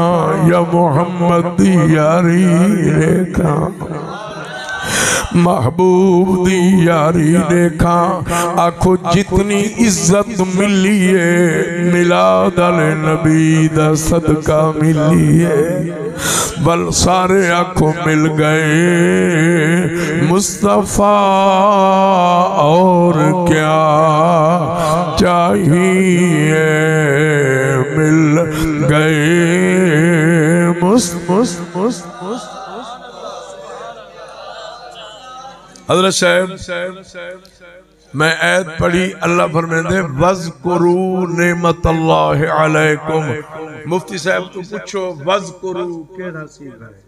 یا محمد دی یاری ݙیکھاں؟ محبوب دی یاری ݙیکھاں۔ آکھو، جتنی عزت ملی ہے، میلاد آلے نبی دا صدقہ ملی ہے۔ ول سارے آکھو، مل گئے مصطفیٰ، اور کیا چاہیے، مل گئے حضرت صاحب، میں آیت پڑھی، اللہ فرمیندے، "واذکروا نعمت اللہ علیکم۔" مفتی صاحب تو پوچھو، "واذکروا کیڑھا صیغہ ہے؟"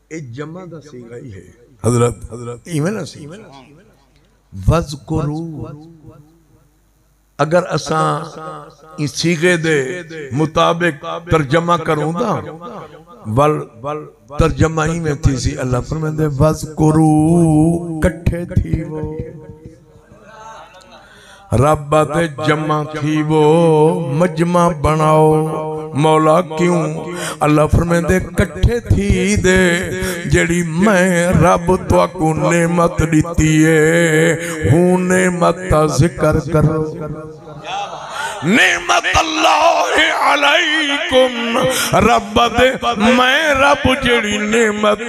اے جمع دا صیغہ ہی ہے۔ حضرت، حضرت، ایویں نہ سی؟ "واذکروا۔" اگر اساں ایں صیغے دے مطابق ترجمہ کروں تاں ول ترجمہ ایویں تھیسی، اللہ فرمیندے، "واذکروا"، کٹھے تھیوو، رب آہدے جمع تھیوو، مجمع بݨاؤ۔ مولا کیوں؟ اللہ فرمیندے، کٹھے تھی دے، جیڑھی میں رب تہاکوں نعمت ݙتی ہے، ہوں نعمت دا ذکر کرو۔ نعمت اللہ علیکم، رب آہدے، میں رب جیڑھی نعمت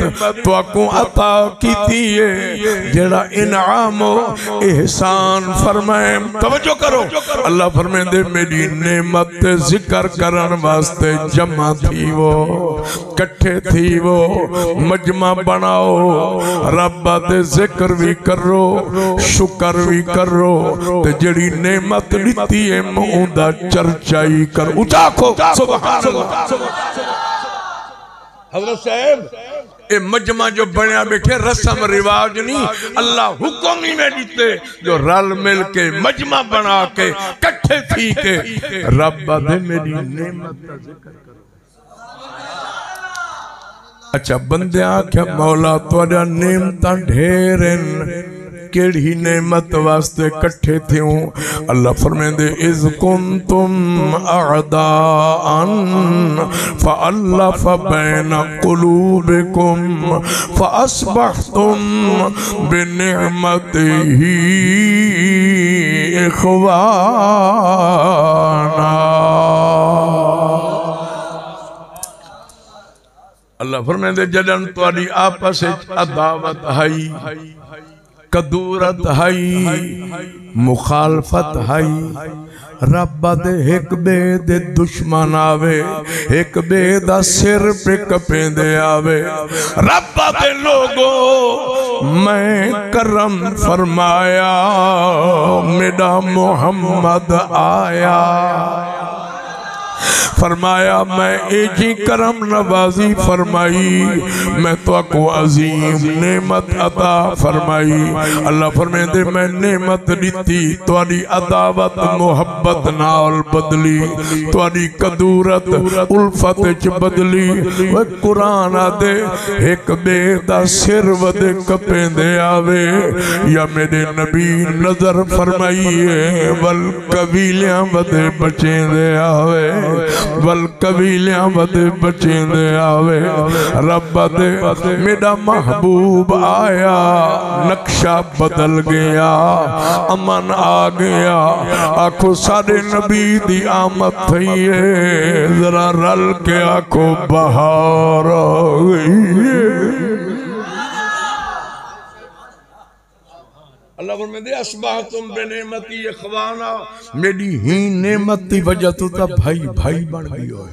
تہاکوں عطا کیتی ہے، جیڑھا انعام و احسان فرمائے۔ توجہ کرو، اللہ فرمیندے، میݙی نعمت تے ذکر کرݨ واسطے جمع تھیوو، کٹھے تھیوو، مجمع بݨاؤ، رب آہدے ذکر وی کرو، شکر وی کرو، تے جیڑھی نعمت ݙتی ہے، میں اوندا چرچا ہی کرو۔ اچا آکھو، سبحان اللہ۔ حضرت صاحب، اے مجمع جو بݨیا ٻیٹھے، رسم رواج نہیں، اللہ حکم ہی میں ݙتے جو رل مل کے مجمع بݨا کے کٹھے تھی کے رب آہدے، میݙی نعمت دا ذکر کرو۔ اچھا، بندیاں آکھیا، "مولا، تہاݙیاں نعمتاں ڈھیر ہن، کیڑھی نعمت واسطے کٹھے تھیوں؟" اللہ فرمیندے، "اذ کنتم اعداء فألف بین قلوبکم فاصبحتم بنعمتہ اخوانا۔" اللہ فرمیندے، جݙݨ تہاݙی آپس وچ عداوت ہئی، کدورت ہئی، مخالفت ہئی، رب آہدے ہک ٻئے دے دشمن آوے، ہک ٻئے دا سر پئے کپیندے آوے۔ رب آہدے، لوگو، میں کرم فرمایا، میݙا محمد آیا۔ فرمایا، میں ایجھی کرم نوازی فرمائی، میں تہاکوں عظیم نعمت عطا فرمائی۔ اللہ فرمیندے، میں نعمت ݙتی، تہاݙی عداوت محبت نال بدلی، تہاݙی کدورت الفت اچ بدلی۔ او قرآن آہدے، ہک ٻئے دا سر ودے کپیندے آوے، یا میݙے نبی نظر فرمائیے، ول قبیلیاں ودے بچیندے آوے، ول قبیلیاں ودے بچیندے آوے۔ رب آہدے، میݙا محبوب آیا، نقشہ بدل ڳیا، امن آ ڳیا۔ آکھو، ساݙے نبی دی آمد تھئی ہے، ذرا رل کے آکھو، بہار آ ڳئی ہے۔ اللہ فرمیندے، "اصبحتم بنعمتی اخوانا"، میݙی ہی نعمت دی وجہ توں تاں بھائی بھائی بݨ ڳئے ہو۔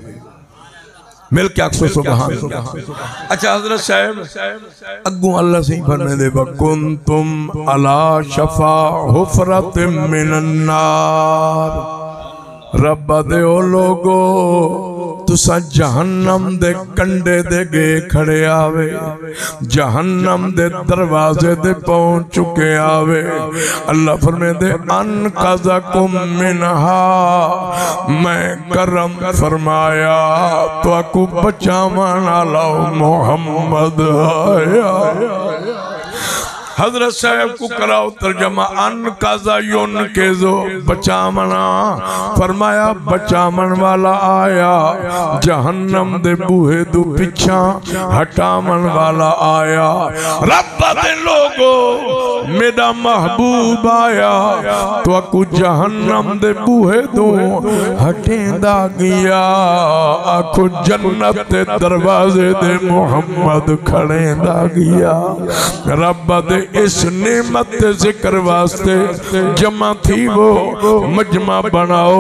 مل کے آکھو سبحان اللہ۔ اچھا حضرت صاحب، اڳوں اللہ سائیں فرمیندے، "وکنتم علی شفا حفرۃ من النار۔" رب آہدے، او لوگو، تساں جہنم دے کنڈے دے ڳئے کھڑے آوے، جہنم دے دروازے دے پہنچ چکے آوے۔ اللہ فرمیندے، "انقذکم منہا"، میں کرم فرمایا، تہاکوں بچاوݨ آلا محمد آیا۔ حضرت صاحب کوں کراؤ ترجمہ، انقذ ینقذ، بچاوݨا۔ فرمایا، بچاوݨ والا آیا، جہنم دے بوہے دو پچھاں ہٹاوݨ والا آیا۔ رب دے لوگو، میݙا محبوب آیا، تہاکوں جہنم دے بوہے دو ہٹیندا ڳیا۔ آکھو، جنت دے دروازے دے محمد کھڑیندا ڳیا۔ رب دے اس نعمت دے ذکر واسطے جمع تھیوو، مجمع بݨاؤ،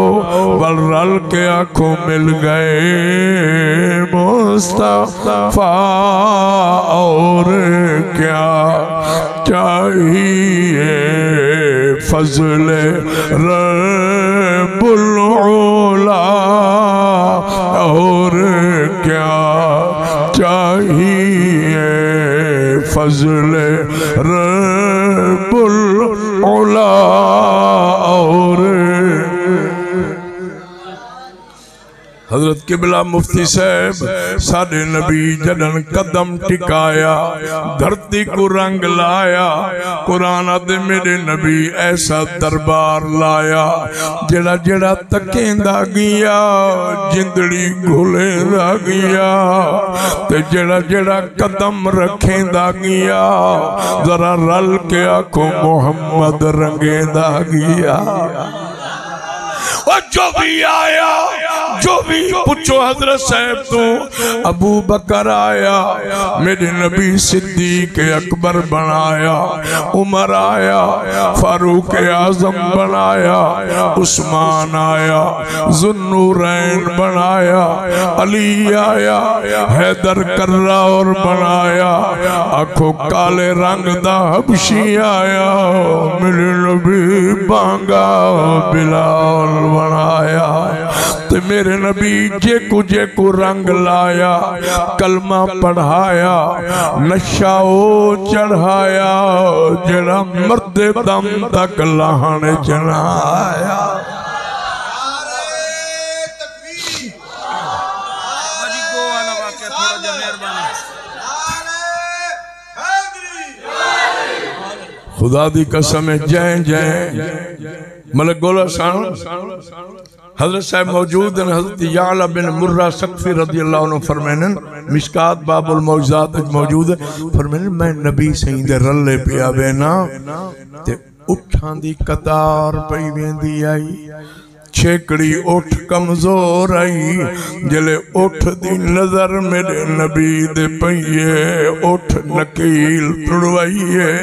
ول رل کے آکھو، مل گئے مصطفیٰ، اور کیا چاہیے فضل رب العلا، اور کیا چاہیے فضل رب العلا۔ اور حضرت قبلہ مفتی صاحب، ساݙے نبی جݙݨ قدم ٹکایا، دھرتی کوں رنگ لایا۔ قرآن آہدے، میݙے نبی ایسا دربار لایا، جیڑھا جیڑھا تکیندا ڳیا، جندڑی گھلیندا ڳیا، تے جیڑھا جیڑھا قدم رکھیندا ڳیا، ذرا رل کے آکھو، محمد رنگیندا ڳیا۔ او جو بھی آیا، جو بھی، پچھو حضرت صاحب توں، ابو بکر آیا، میݙے نبی صدیق اکبر بݨایا، عمر آیا، فاروق اعظم بݨایا، عثمان آیا، ذوالنورین بݨایا، علی آیا، حیدر کرار بݨایا۔ آکھو، کالے رنگ دا حبشی آیا، میݙے نبی بانگا بلال بݨایا۔ تے میݙے نبی جیکوں جیکوں رنگ لایا، کلمہ پڑھایا، نشہ او چڑھایا، جیڑھا مردے دم تک لاہݨ اچ نہ آیا۔ خدا دی قسم ہے، جئیں جئیں ملک گولا سن، حضرت صاحب موجود ہیں، حضرت یعلا بن مرہ ثقفی رضی اللہ عنہ فرمائنن، مشکات باب المعجزات وچ موجود ہے، فرمائنن، میں نبی سئیں دے رلے پیا وینا تے اٹھاں دی قطار پئی ویندی آئی، چھیکڑی اٹھ کمزور آئی، جلے اٹھ دی نظر میݙے نبی دے پئی ہے، اٹھ نکیل تڑوائی ہے،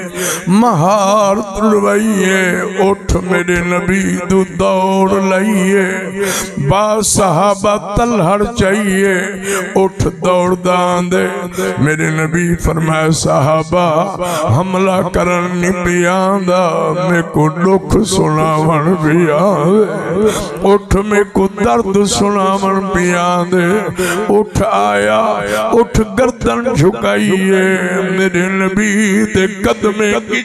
مہار تڑوائی ہے، اٹھ میݙے نبی دو دوڑ لائی ہے، با صحابہ تلہڑ چائی ہے، اٹھ دوڑدا آندے۔ میݙے نبی فرمایا، صحابہ، حملہ کرݨ نہیں پیا آندا، میکوں ݙکھ سݨاوݨ پیا آندے۔ اٹھ میکوں درد سݨاوݨ پیا آندے۔ اٹھ آیا، اٹھ گردن جھکائی ہے، میݙے نبی دے قدمے کی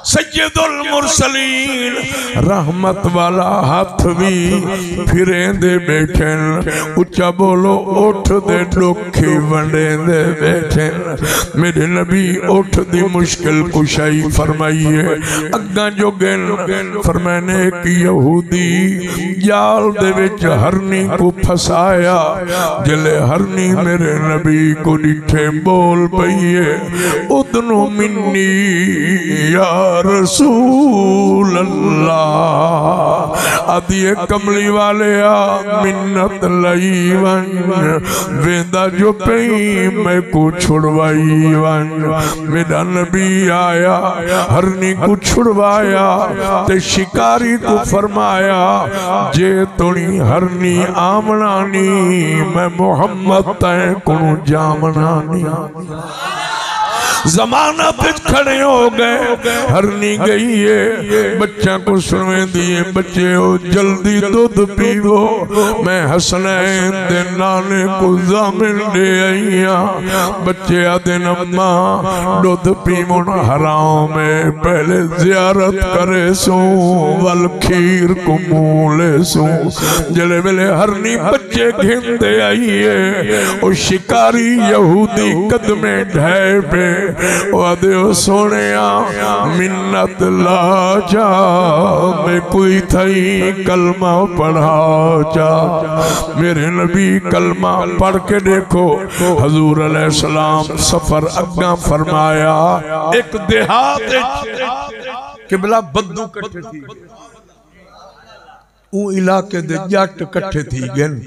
سید المرسلین رحمت والا ہتھ وی پھریندے ٻیٹھن۔ اچا ٻولو، اٹھ دے ݙکھ ہی ونڈیندے ٻیٹھن۔ میݙے نبی اٹھ دی مشکل کشائی فرمائی ہے۔ اڳاں جو ڳن فرمائنے، ہک یہودی ڄال دے وچ ہرنی کوں پھسایا۔ جلے ہرنی میݙے نبی کوں ݙٹھے، ٻول پئی ہے، ادن منی یا رسول اللہ۔ آہدی ہے، کملی والیا، منت لئی ونڄ، ویندا جو پئیں، میکوں چھڑوائی ونڄ۔ میݙا نبی آیا، ہرنی کوں چھڑوایا تے شکاری کوں فرمایا، جے توڑیں ہرنی آوݨا نی، میں محمد تئیں کنوں جاوݨا نی۔ زمانت وچ کھڑے ہو ڳئے، ہرنی ڳئی ہے، بچیاں کوں سݨویندی ہے، بچیو، جلدی دودھ پیوو، میں حسنین دے نانے کوں ضامن ݙے آئی ہاں۔ بچے آہدن، اماں، ݙودھ پیوݨ حرام ہے، پہلے زیارت کریسوں، ول کھیر کوں منہ لیسوں۔ جیڑھے ویلے ہرنی بچے گھن تے آئی ہے، او شکاری یہودی قدمے ڈھے پے۔ او آہدے، او سوہݨیا، منت لا چا، میکوں تھئی کلمہ پڑھا چا۔ میرے نبی کلمہ پڑھ کے ݙیکھو۔ حضور علیہ السلام سفر اڳاں فرمایا، ہک دیہات وچ قبلہ بدو کٹھے تھی ڳئے۔ اوں علاقے دے ڄٹ کٹھے تھی ڳئن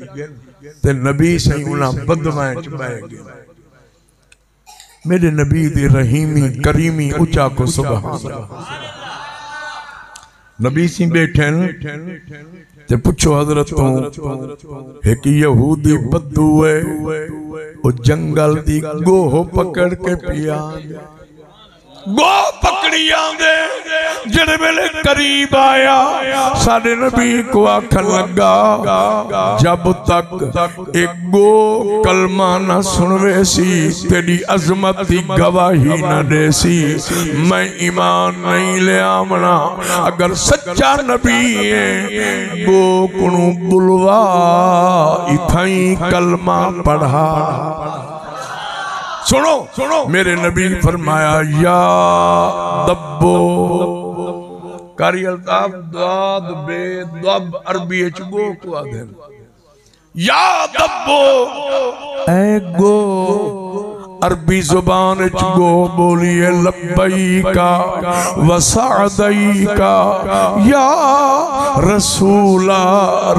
تے نبی سئیں انہاں بدواں وچ ٻہہ ڳئے۔ میݙے نبی دی رحیمی کریمی، اچا آکھو سبحان اللہ۔ نبی سیں ٻیٹھن تے پچھو حضرت توں، ہک یہودی بدو ہے، او جنگل دی ڳوہ پکڑ کے پیا آندے۔ ڳوہ پکڑی آندے۔ جڑے ویلے قریب آیا، ساݙے نبی کوں آکھݨ لڳا، جب تک اے ڳوہ کلمہ نہ سݨویسی، تیݙی عظمت دی گواہی نہ ݙیسی، میں ایمان نہیں لے آوݨا۔ اگر سچا نبی ہے، ڳوہ کنوں ٻلوا، اتھائیں کلمہ پڑھا۔ سݨو، میرے نبی فرمایا، یا دبو۔ قاری الطاف، داد بے دب عربی اچ ڳوہ کوں آہدن۔ یا دبو، اے ڳوہ، عربی زبان اچ ڳوہ ٻولیے، لبیک و سعدیک یا رسول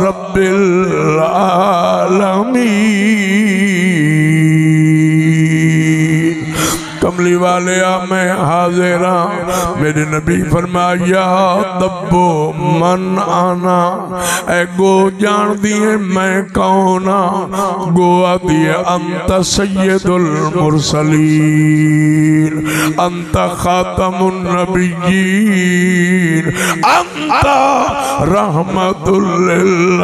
رب العالمین۔ کملی والیا، میں حاضر ہاں۔ میرے نبی فرمایا، دبو، من آنا؟ اے ڳوہ، ڄاݨدی ہے میں کون ہاں؟ ڳوہ آہدی ہے، انت سید المرسلین، انت خاتم النبیین، انت رحمت للعالمین۔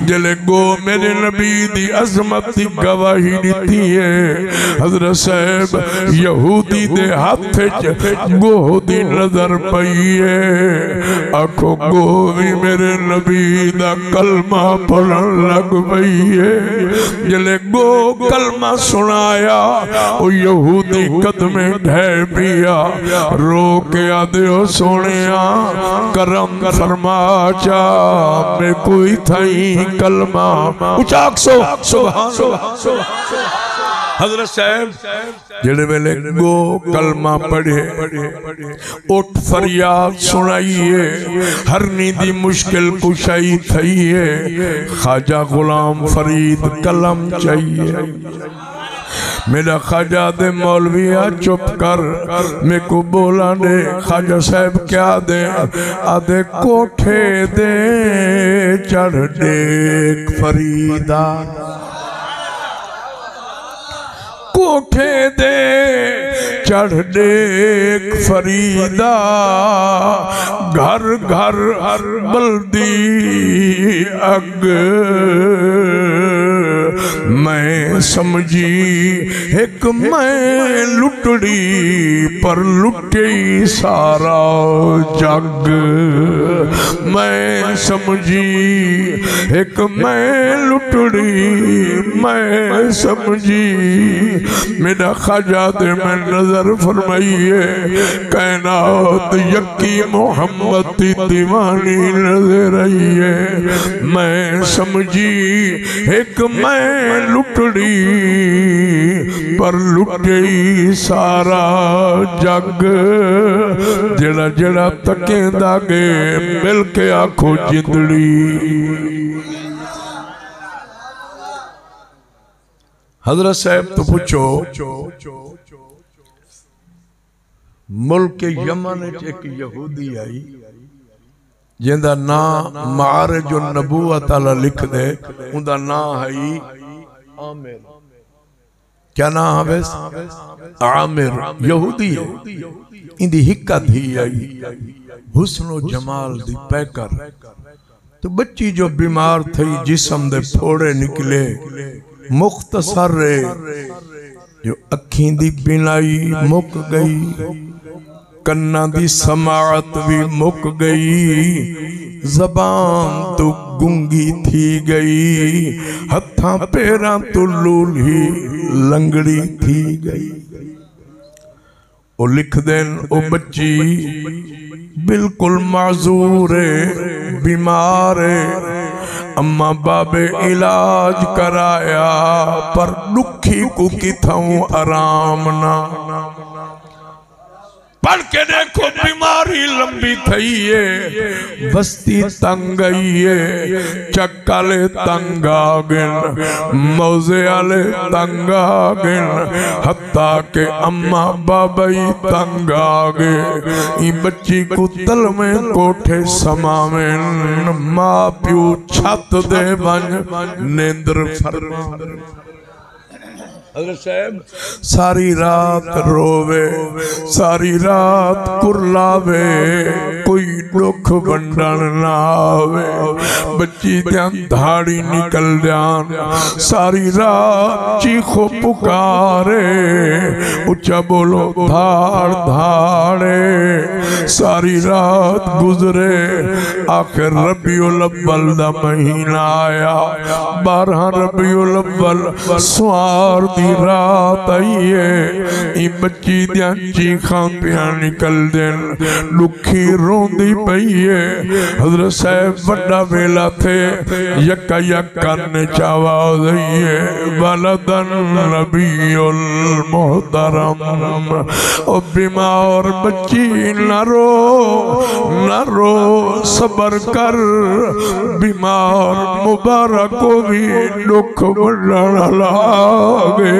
جلے ڳوہ میرے نبی دی عظمت دی گواہی ݙتی ہے، حضرت صاحب، یہودی دے ہتھ اچ ڳوہ دی نظر پئی ہے۔ آکھو، ڳوہ وی میرے نبی دا کلمہ پڑھݨ لڳ پئی ہے۔ جلے ڳوہ کلمہ سݨایا، او یہودی قدمیں ڈھے پیا، رو کے آہدے، او سوہݨیا، کرم فرما چا، میکوں اتھائیں کلمہ، اچا آکھسو، سبحان اللہ۔ حضرت صاحب، جڑے ویلے ڳوہ کلمہ پڑھے، اٹھ فریاد سݨائیے، ہرنی دی مشکل کشائی تھئی ہے، خواجہ غلام فرید قلم چاہیے۔ میݙا خواجہ آہدے، مولویا چپ کر، میکوں ٻولݨ ݙے۔ خواجہ صاحب کیا آہدے؟ آہدے، کوٹھے دے چڑھ ݙیکھ فریدا، کوٹھے دے چڑھ ݙیکھ فریدا، گھر گھر ٻلدی اڳ۔ میں سمجھی ہک میں لٹڑی، پر لٹئی سارا جڳ۔ میں سمجھی ہک میں لٹڑی، میں سمجھی۔ میݙا خواجہ آہدے، میں نظر فرمائی ہے، کائنات یکی محمد دی دیوانی نظر آئی ہے۔ میں سمجھی ہک میں لٹڑی، پر لٹئی سارا جڳ۔ جڑا جڑا تکیندا ڳئے، مل کے آکھو جندڑی۔ حضرت صاحب توں پچھو، ملک یمن اچ ہک یہودی ہئی، جیندا ناں معارج النبوت آلا لکھدے، اوندا ناں ہئی عامر۔ کیا ناں ہویس؟ عامر۔ یہودی ہے۔ ایندی ہک دھی ہئی، حسن و جمال دی پیکر۔ تے ٻچی جو بیمار تھئی، جسم دے پھوڑے نکلے، مختصر ہے جو اکھیں دی بینائی مک ڳئی، کناں دی سماعت وی مک ڳئی، زبان توں گنگی تھی ڳئی، ہتھاں پیراں توں لولھی لنگڑی تھی ڳئی۔ او لکھدن، او ٻچی بالکل معذور ہے، بیمار ہے، اماں بابے علاج کرایا، پر ݙکھی کوں کتھاؤں آرام نہ۔ پڑھ کے ݙیکھو، بیماری لمبی تھئی ہے، وستی تنگ آئی ہے، چک آلے تنگ آ ڳن، موزے آلے تنگ آ ڳن، حتیٰ کہ اماں بابا ای تنگ آ ڳئے۔ ایں ٻچی کوں تلویں کوٹھے سماون، ماء پیو چھت دے ونڄ نندر فرماون۔ حضرت صاحب ساری رات رووے، ساری رات کرلاوے، کوئی ݙکھ ونڈݨ نہ آوے۔ ٻچی دیاں دھاڑی نکل ڄان، ساری رات چیخو پکارے، اچا ٻولو دھاڑ دھاڑے۔ ساری رات گزرے، آخر ربیع الاول دا مہینہ آیا، بارہاں ربیع الاول سوار دی رات آئی ہے۔ ایں ٻچی دیاں چیخاں پیاں نکلدن، ݙکھی روندی پئی ہے۔ حضرت صاحب وݙا ویلا تھے، یکا یک کن اچ آواز آئی ہے، "ولد النبی المحترم۔" او بیمار ٻچی، نہ رو، نہ رو، صبر کر۔ بیمار مبارک وی ݙکھ ونڈݨ آلا آ ڳئے،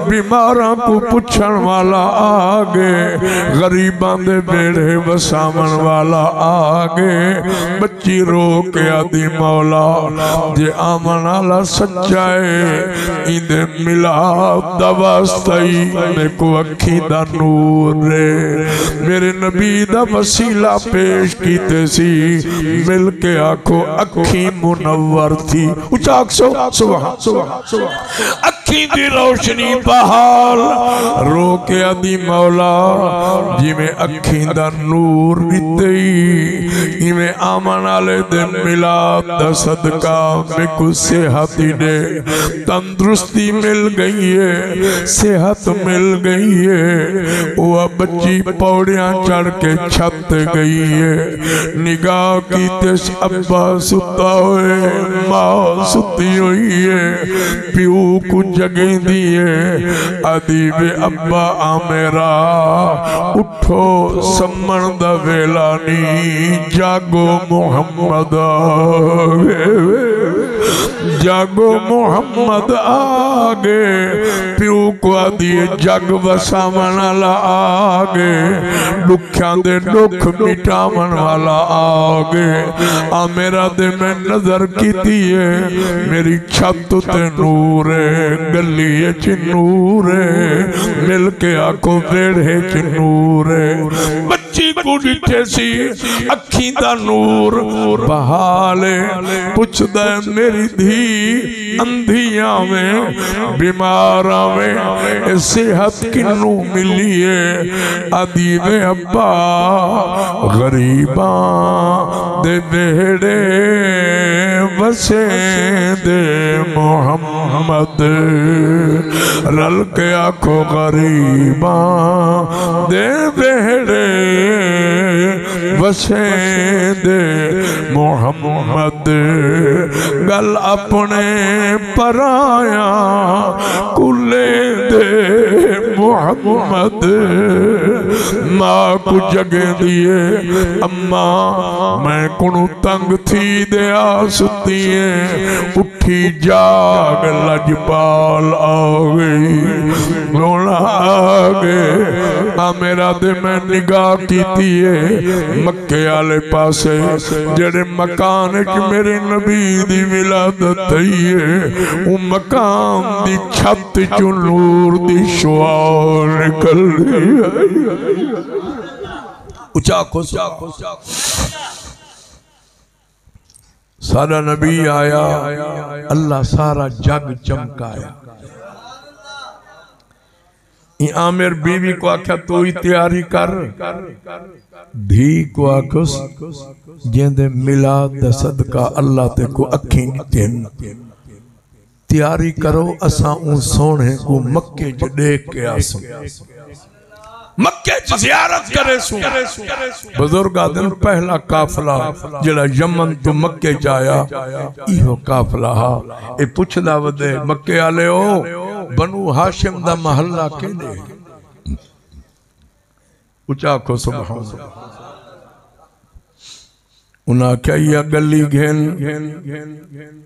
بیماراں کوں پچھݨ والا آ ڳئے، غریباں دے ویڑھے وساوݨ والا آ ڳئے۔ ٻچی رو کے آہدی، "مولا، جے آوݨ آلا سچا ہے، ایندے میلاد دا واسطہ ای میکوں اکھیں دا نور ݙے۔" میرے نبی دا وسیلہ پیش کیتے سی، مل کے آکھو، اکھیں منور تھی۔ اچا آکھسو، سبحان، سبحان، سبحان۔ اکھیں دی روشنی بحال، رو کے آہدی، "مولا، جیویں اکھیں دا نور ݙتے ای، ایویں آوݨ آلے دے میلاد دا صدقہ میکوں صحت ای ݙے۔" تندرستی مل ڳئی ہے، صحت مل ڳئی ہے۔ او ٻچی پوڑیاں چڑھ کے چھت تے ڳئی ہے۔ نگاہ کیتس، ابا ستا ہوئے، ماء ستی ہوئی ہے، پیو کوں جڳیندی ہے، آہدی وے، "ابا، آ میرا، اٹھو، سمݨ دا ویلا نی، جاڳو، محمد آ ڳئے۔" جاڳو، محمد آ ڳئے۔ پیو کوں آہدی ہے، جڳ وساوݨ آلا آ ڳئے، ݙکھیاں دے ݙکھ مٹاوݨ والا آ ڳئے۔ آمرہ دے میں نظر کیتی ہے، میری چھت تے نور ہے، ڳلی اچ نور ہے، مل کے آکھو، ویڑھے اچ نور ہے۔ ٻچی کوں ݙٹھے سی، اکھیں دا نور بحال ہے۔ پچھدا ہے، "میری دھی اندھی آویں، بیمار آویں، اے صحت کنوں ملی ہے؟" آہدی وے، "ابا، غریباں دے ویڑھے وسیندے محمد۔" رل کے آکھو، غریباں دے ویڑھے وسیندے محمد۔ ڳل اپݨے پرایاں کوں لیندے محمد۔ ماء کوں جڳیندی ہے، اماں، میں کنوں تنگ تھی دے آ ستی ہیں۔ اٹھی جاڳ، لجپال آ ڳئی، روݨا آ ڳئے۔ آمرہ دے میں نگاہ کیتی ہے، مکے آلے پاسے جیڑھے مکان اچ میرے نبی دی ولادت تھئی ہے، اوں مکان دی چھت اچوں نور دی شعاع نکلدی ہے۔ اچا آکھو، سبحان اللہ۔ ساݙا نبی آیا، اللہ سارا جڳ چمکایا۔ ایں عامر بیوی کوں آکھیا، "توں ای تیاری کر۔" دھی کوں آکھس، "جیندے میلاد دا صدقہ اللہ تیکوں اکھیں ݙتن، تیاری کرو، اساں اوں سوہݨے کوں مکے چ ݙیکھ کے آسوں۔" مکے چ زیارت کریسوں۔ بزرگ آہدن، پہلا قافلہ جیڑھا یمن توں مکے چ آیا، ایہو قافلہ ہا۔ اے پچھدا ودے، "مکے آلیو، بنو ہاشم دا محلہ کیݙے؟" اچا آکھو سبحان اللہ۔ انہاں آکھیا، یہ گلی گھن،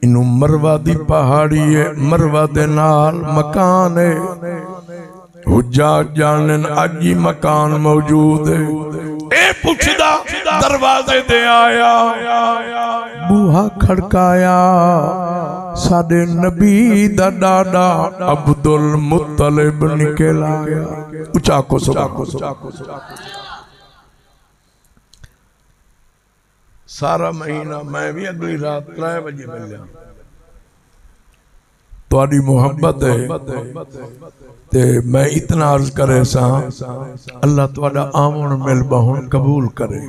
انہوں مروہ دی پہاڑی ہے، مروہ دے نال مکان ہے۔ حجاج جانن اج ہی مکان موجود ہے۔ اے پچھدا دروازے دے آیا، بوہا کھڑکایا، ساڈے نبی دا ڈاڈا عبد المطلب نکل آیا۔ اچا آکھو سبحان اللہ۔ سارا مہینہ میں بھی اگلی رات ترے وجے ملیا۔ تہاڈی محبت ہے تے میں اتنا عرض کرے ساں، اللہ تہاڈا آون مل بہن قبول کرے۔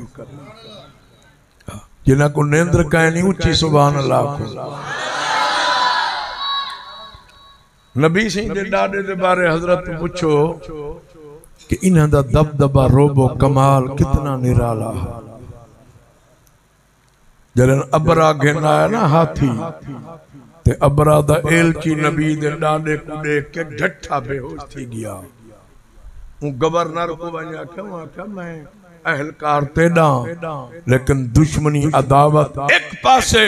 جنہاں کو نیندر کائے نہیں، اچی سبحان اللہ کو۔ نبی سائیں دے ڈاڈے دے بارے حضرت تو پچھو کہ انہاں دا دبدبہ، رعب و کمال کتنا نرالا ہے۔ جݙݨ ابرا گھن آیا نا ہاتھی، تے ابرا دا ایلچی نبی دے ݙاݙے کوں ݙیکھ کے ڈھٹھا، بے ہوش تھی ڳیا۔ اوں گورنر کوں ونڄ آکھیا، اوں آکھیا، میں اہلکار تیݙا، لیکن دشمنی، عداوت ہک پاسے،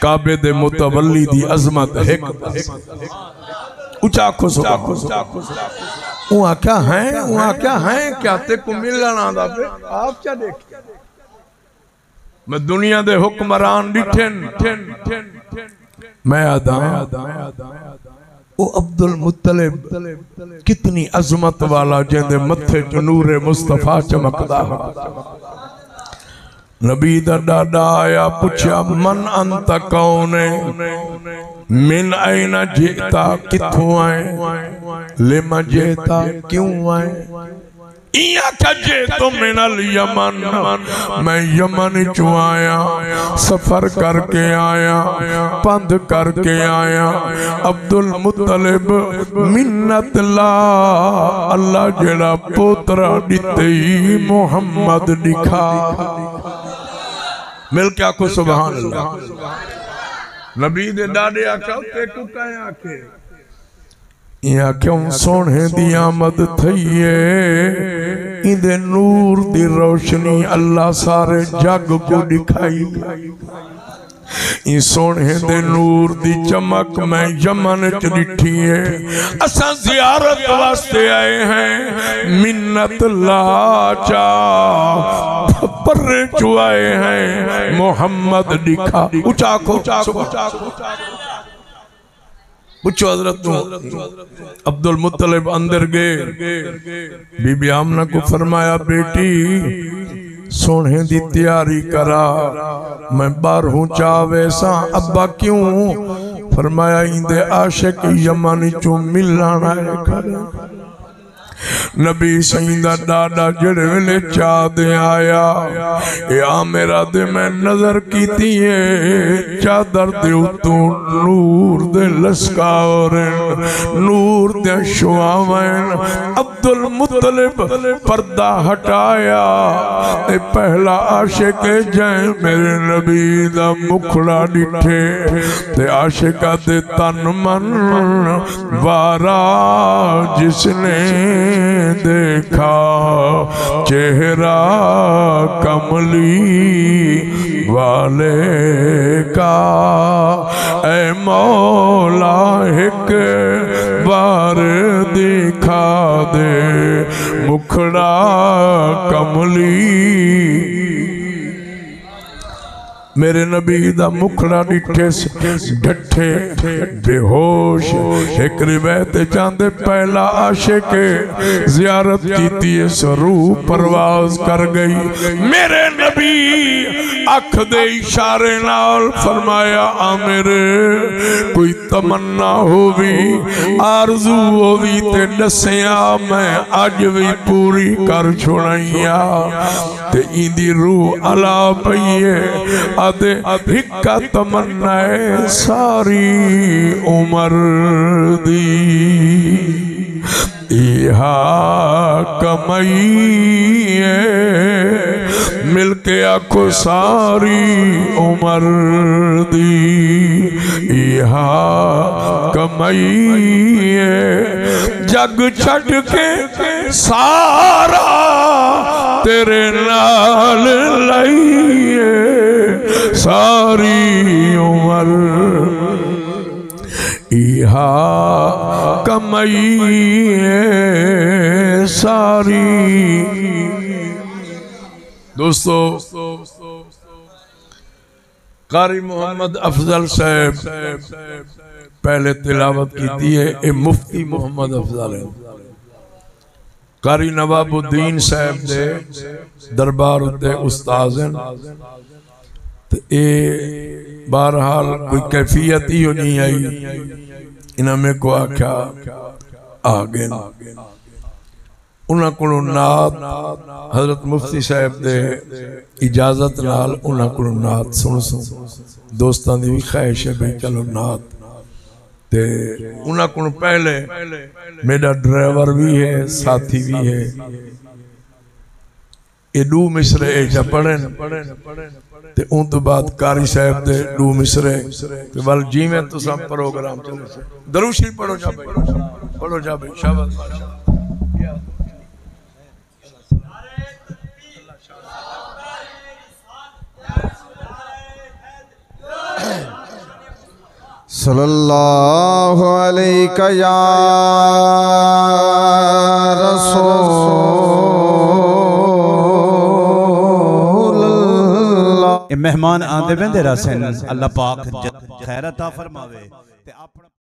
کعبے دے متولی دی عظمت ہک پاسے۔ اچا آکھو سبحان اللہ۔ اوں آکھیا، ہیں؟ اوں آکھیا، ہیں کیا؟ تیکوں ملݨ آندا پئے، آپ کیا ݙیکھیا؟ میں دنیا دے حکمران ݙٹھن، میں آہداں، او عبد المطلب کتنی عظمت والا، جیندے متھے چ نور مصطفیٰ چمکدا ہا۔ نبی دا ݙاݙا آیا، پچھیا، من انت، کون ہے؟ من این جئت، کتھوں آئے؟ لم جئت، کیوں آئے؟ ایں آکھیا، جئت من الیمن، میں یمن چوں آیا، سفر کر کے آیا، پندھ کر کے آیا۔ عبد المطلب، منت لا، اللہ جیڑھا پوترا ݙتے ای محمد ݙکھا۔ مل کے آکھو سبحان اللہ۔ نبی دے ݙاݙے آکھیا، تیکوں کئیں آکھے؟ ایں آکھیا، اوں سوہݨے دی آمد تھئی اے، ایندے نور دی روشنی اللہ سارے جگ کوں ݙکھائی۔ ایں سوہݨے دے نور دی چمک میں یمن اچ ݙٹھی اے۔ اساں زیارت واسطے آئے ہیں، منت لا چا، پرے چوں آئے ہیں، محمد ݙکھا۔ اچا آکھو، سبحان اللہ۔ پچھو حضرت توں۔ عبد المطلب اندر ڳئے، بی بی آمنہ کوں فرمایا، بیٹی، سوہݨے دی تیاری کرا، میں ٻاہروں چا ویساں۔ ابا، کیوں؟ فرمایا، ایندے عاشق یمن چوں ملݨ آئے کھڑے۔ نبی سئیں دا ݙاݙا جیڑھے ویلے چا دے آیا، اے عامر آہدے، میں نظر کیتی اے، چادر دے اتوں نور دے لسکار ہن، نور دیاں شعاعاں ہن۔ عبد المطلب پردہ ہٹایا، اے پہلا عاشق ہے جئیں میرے نبی دا مکھڑا ݙٹھے۔ تے عاشقاں دے تن من وارا جس نے دیکھا چہرہ کملی والے کا، اے مولا ہک بار دکھا دے مکھڑا کملی۔ میرے نبی دا مکھڑا ݙٹھے سے، ڈھٹھے، بے ہوش، ہک روایت اچ آندے پہلا عاشق زیارت کیتی، اس روح پرواز کر گئی۔ میرے نبی اکھ دے اشارے نال فرمایا، عامر، کوئی تمنا ہووی، آرزو ہووی تے ݙسیاں، میں اڄ وی پوری کر چھوڑائیاں۔ تے ایندی روح الا پئی اے، آہدے ہک تمنا اے ساری عمر دی، ایہا کمائی اے، مل کے آکھو ساری عمر دی، ایہا کمائی اے، جگ چھڈ کے سارا تیرے نال لئی اے ساری عمر، ایہا کمائی اے ساری۔ دوستو، قاری محمد افضل صاحب پہلے تلاوت کیتی ہے، اے مفتی محمد افضل ہے۔ قاری نواب الدین صاحب دے دربار اتے استاد ہیں۔ تے اے بہرحال کوئی کیفیت ہی نہیں آئی، انہاں میکوں آکھیا آ ڳئے۔ انہاں کولوں نعت، حضرت مفتی صاحب دے اجازت نال انہاں کولوں نعت سݨسوں۔ دوستاں دی وی خواہش ہے بھئی چلو نعت۔ تے انہاں کولوں پہلے میݙا ڈرائیور وی ہے، ساتھی وی ہے، اے ݙو مصرعے اے جا پڑھن۔ تے اوں توں بعد قاری صاحب دے ݙو مصرعے، تے ول جیویں تساں پروگرام چلے سے۔ درود شریف پڑھو جا بھائی، پڑھو جا بھائی، شاباش۔ صلی اللہ علیک یا رسول اللہ۔ اے مہمان آندے ویندے رہسن، اللہ پاک ج-، خیر عطا فرماوے۔ تے اپݨا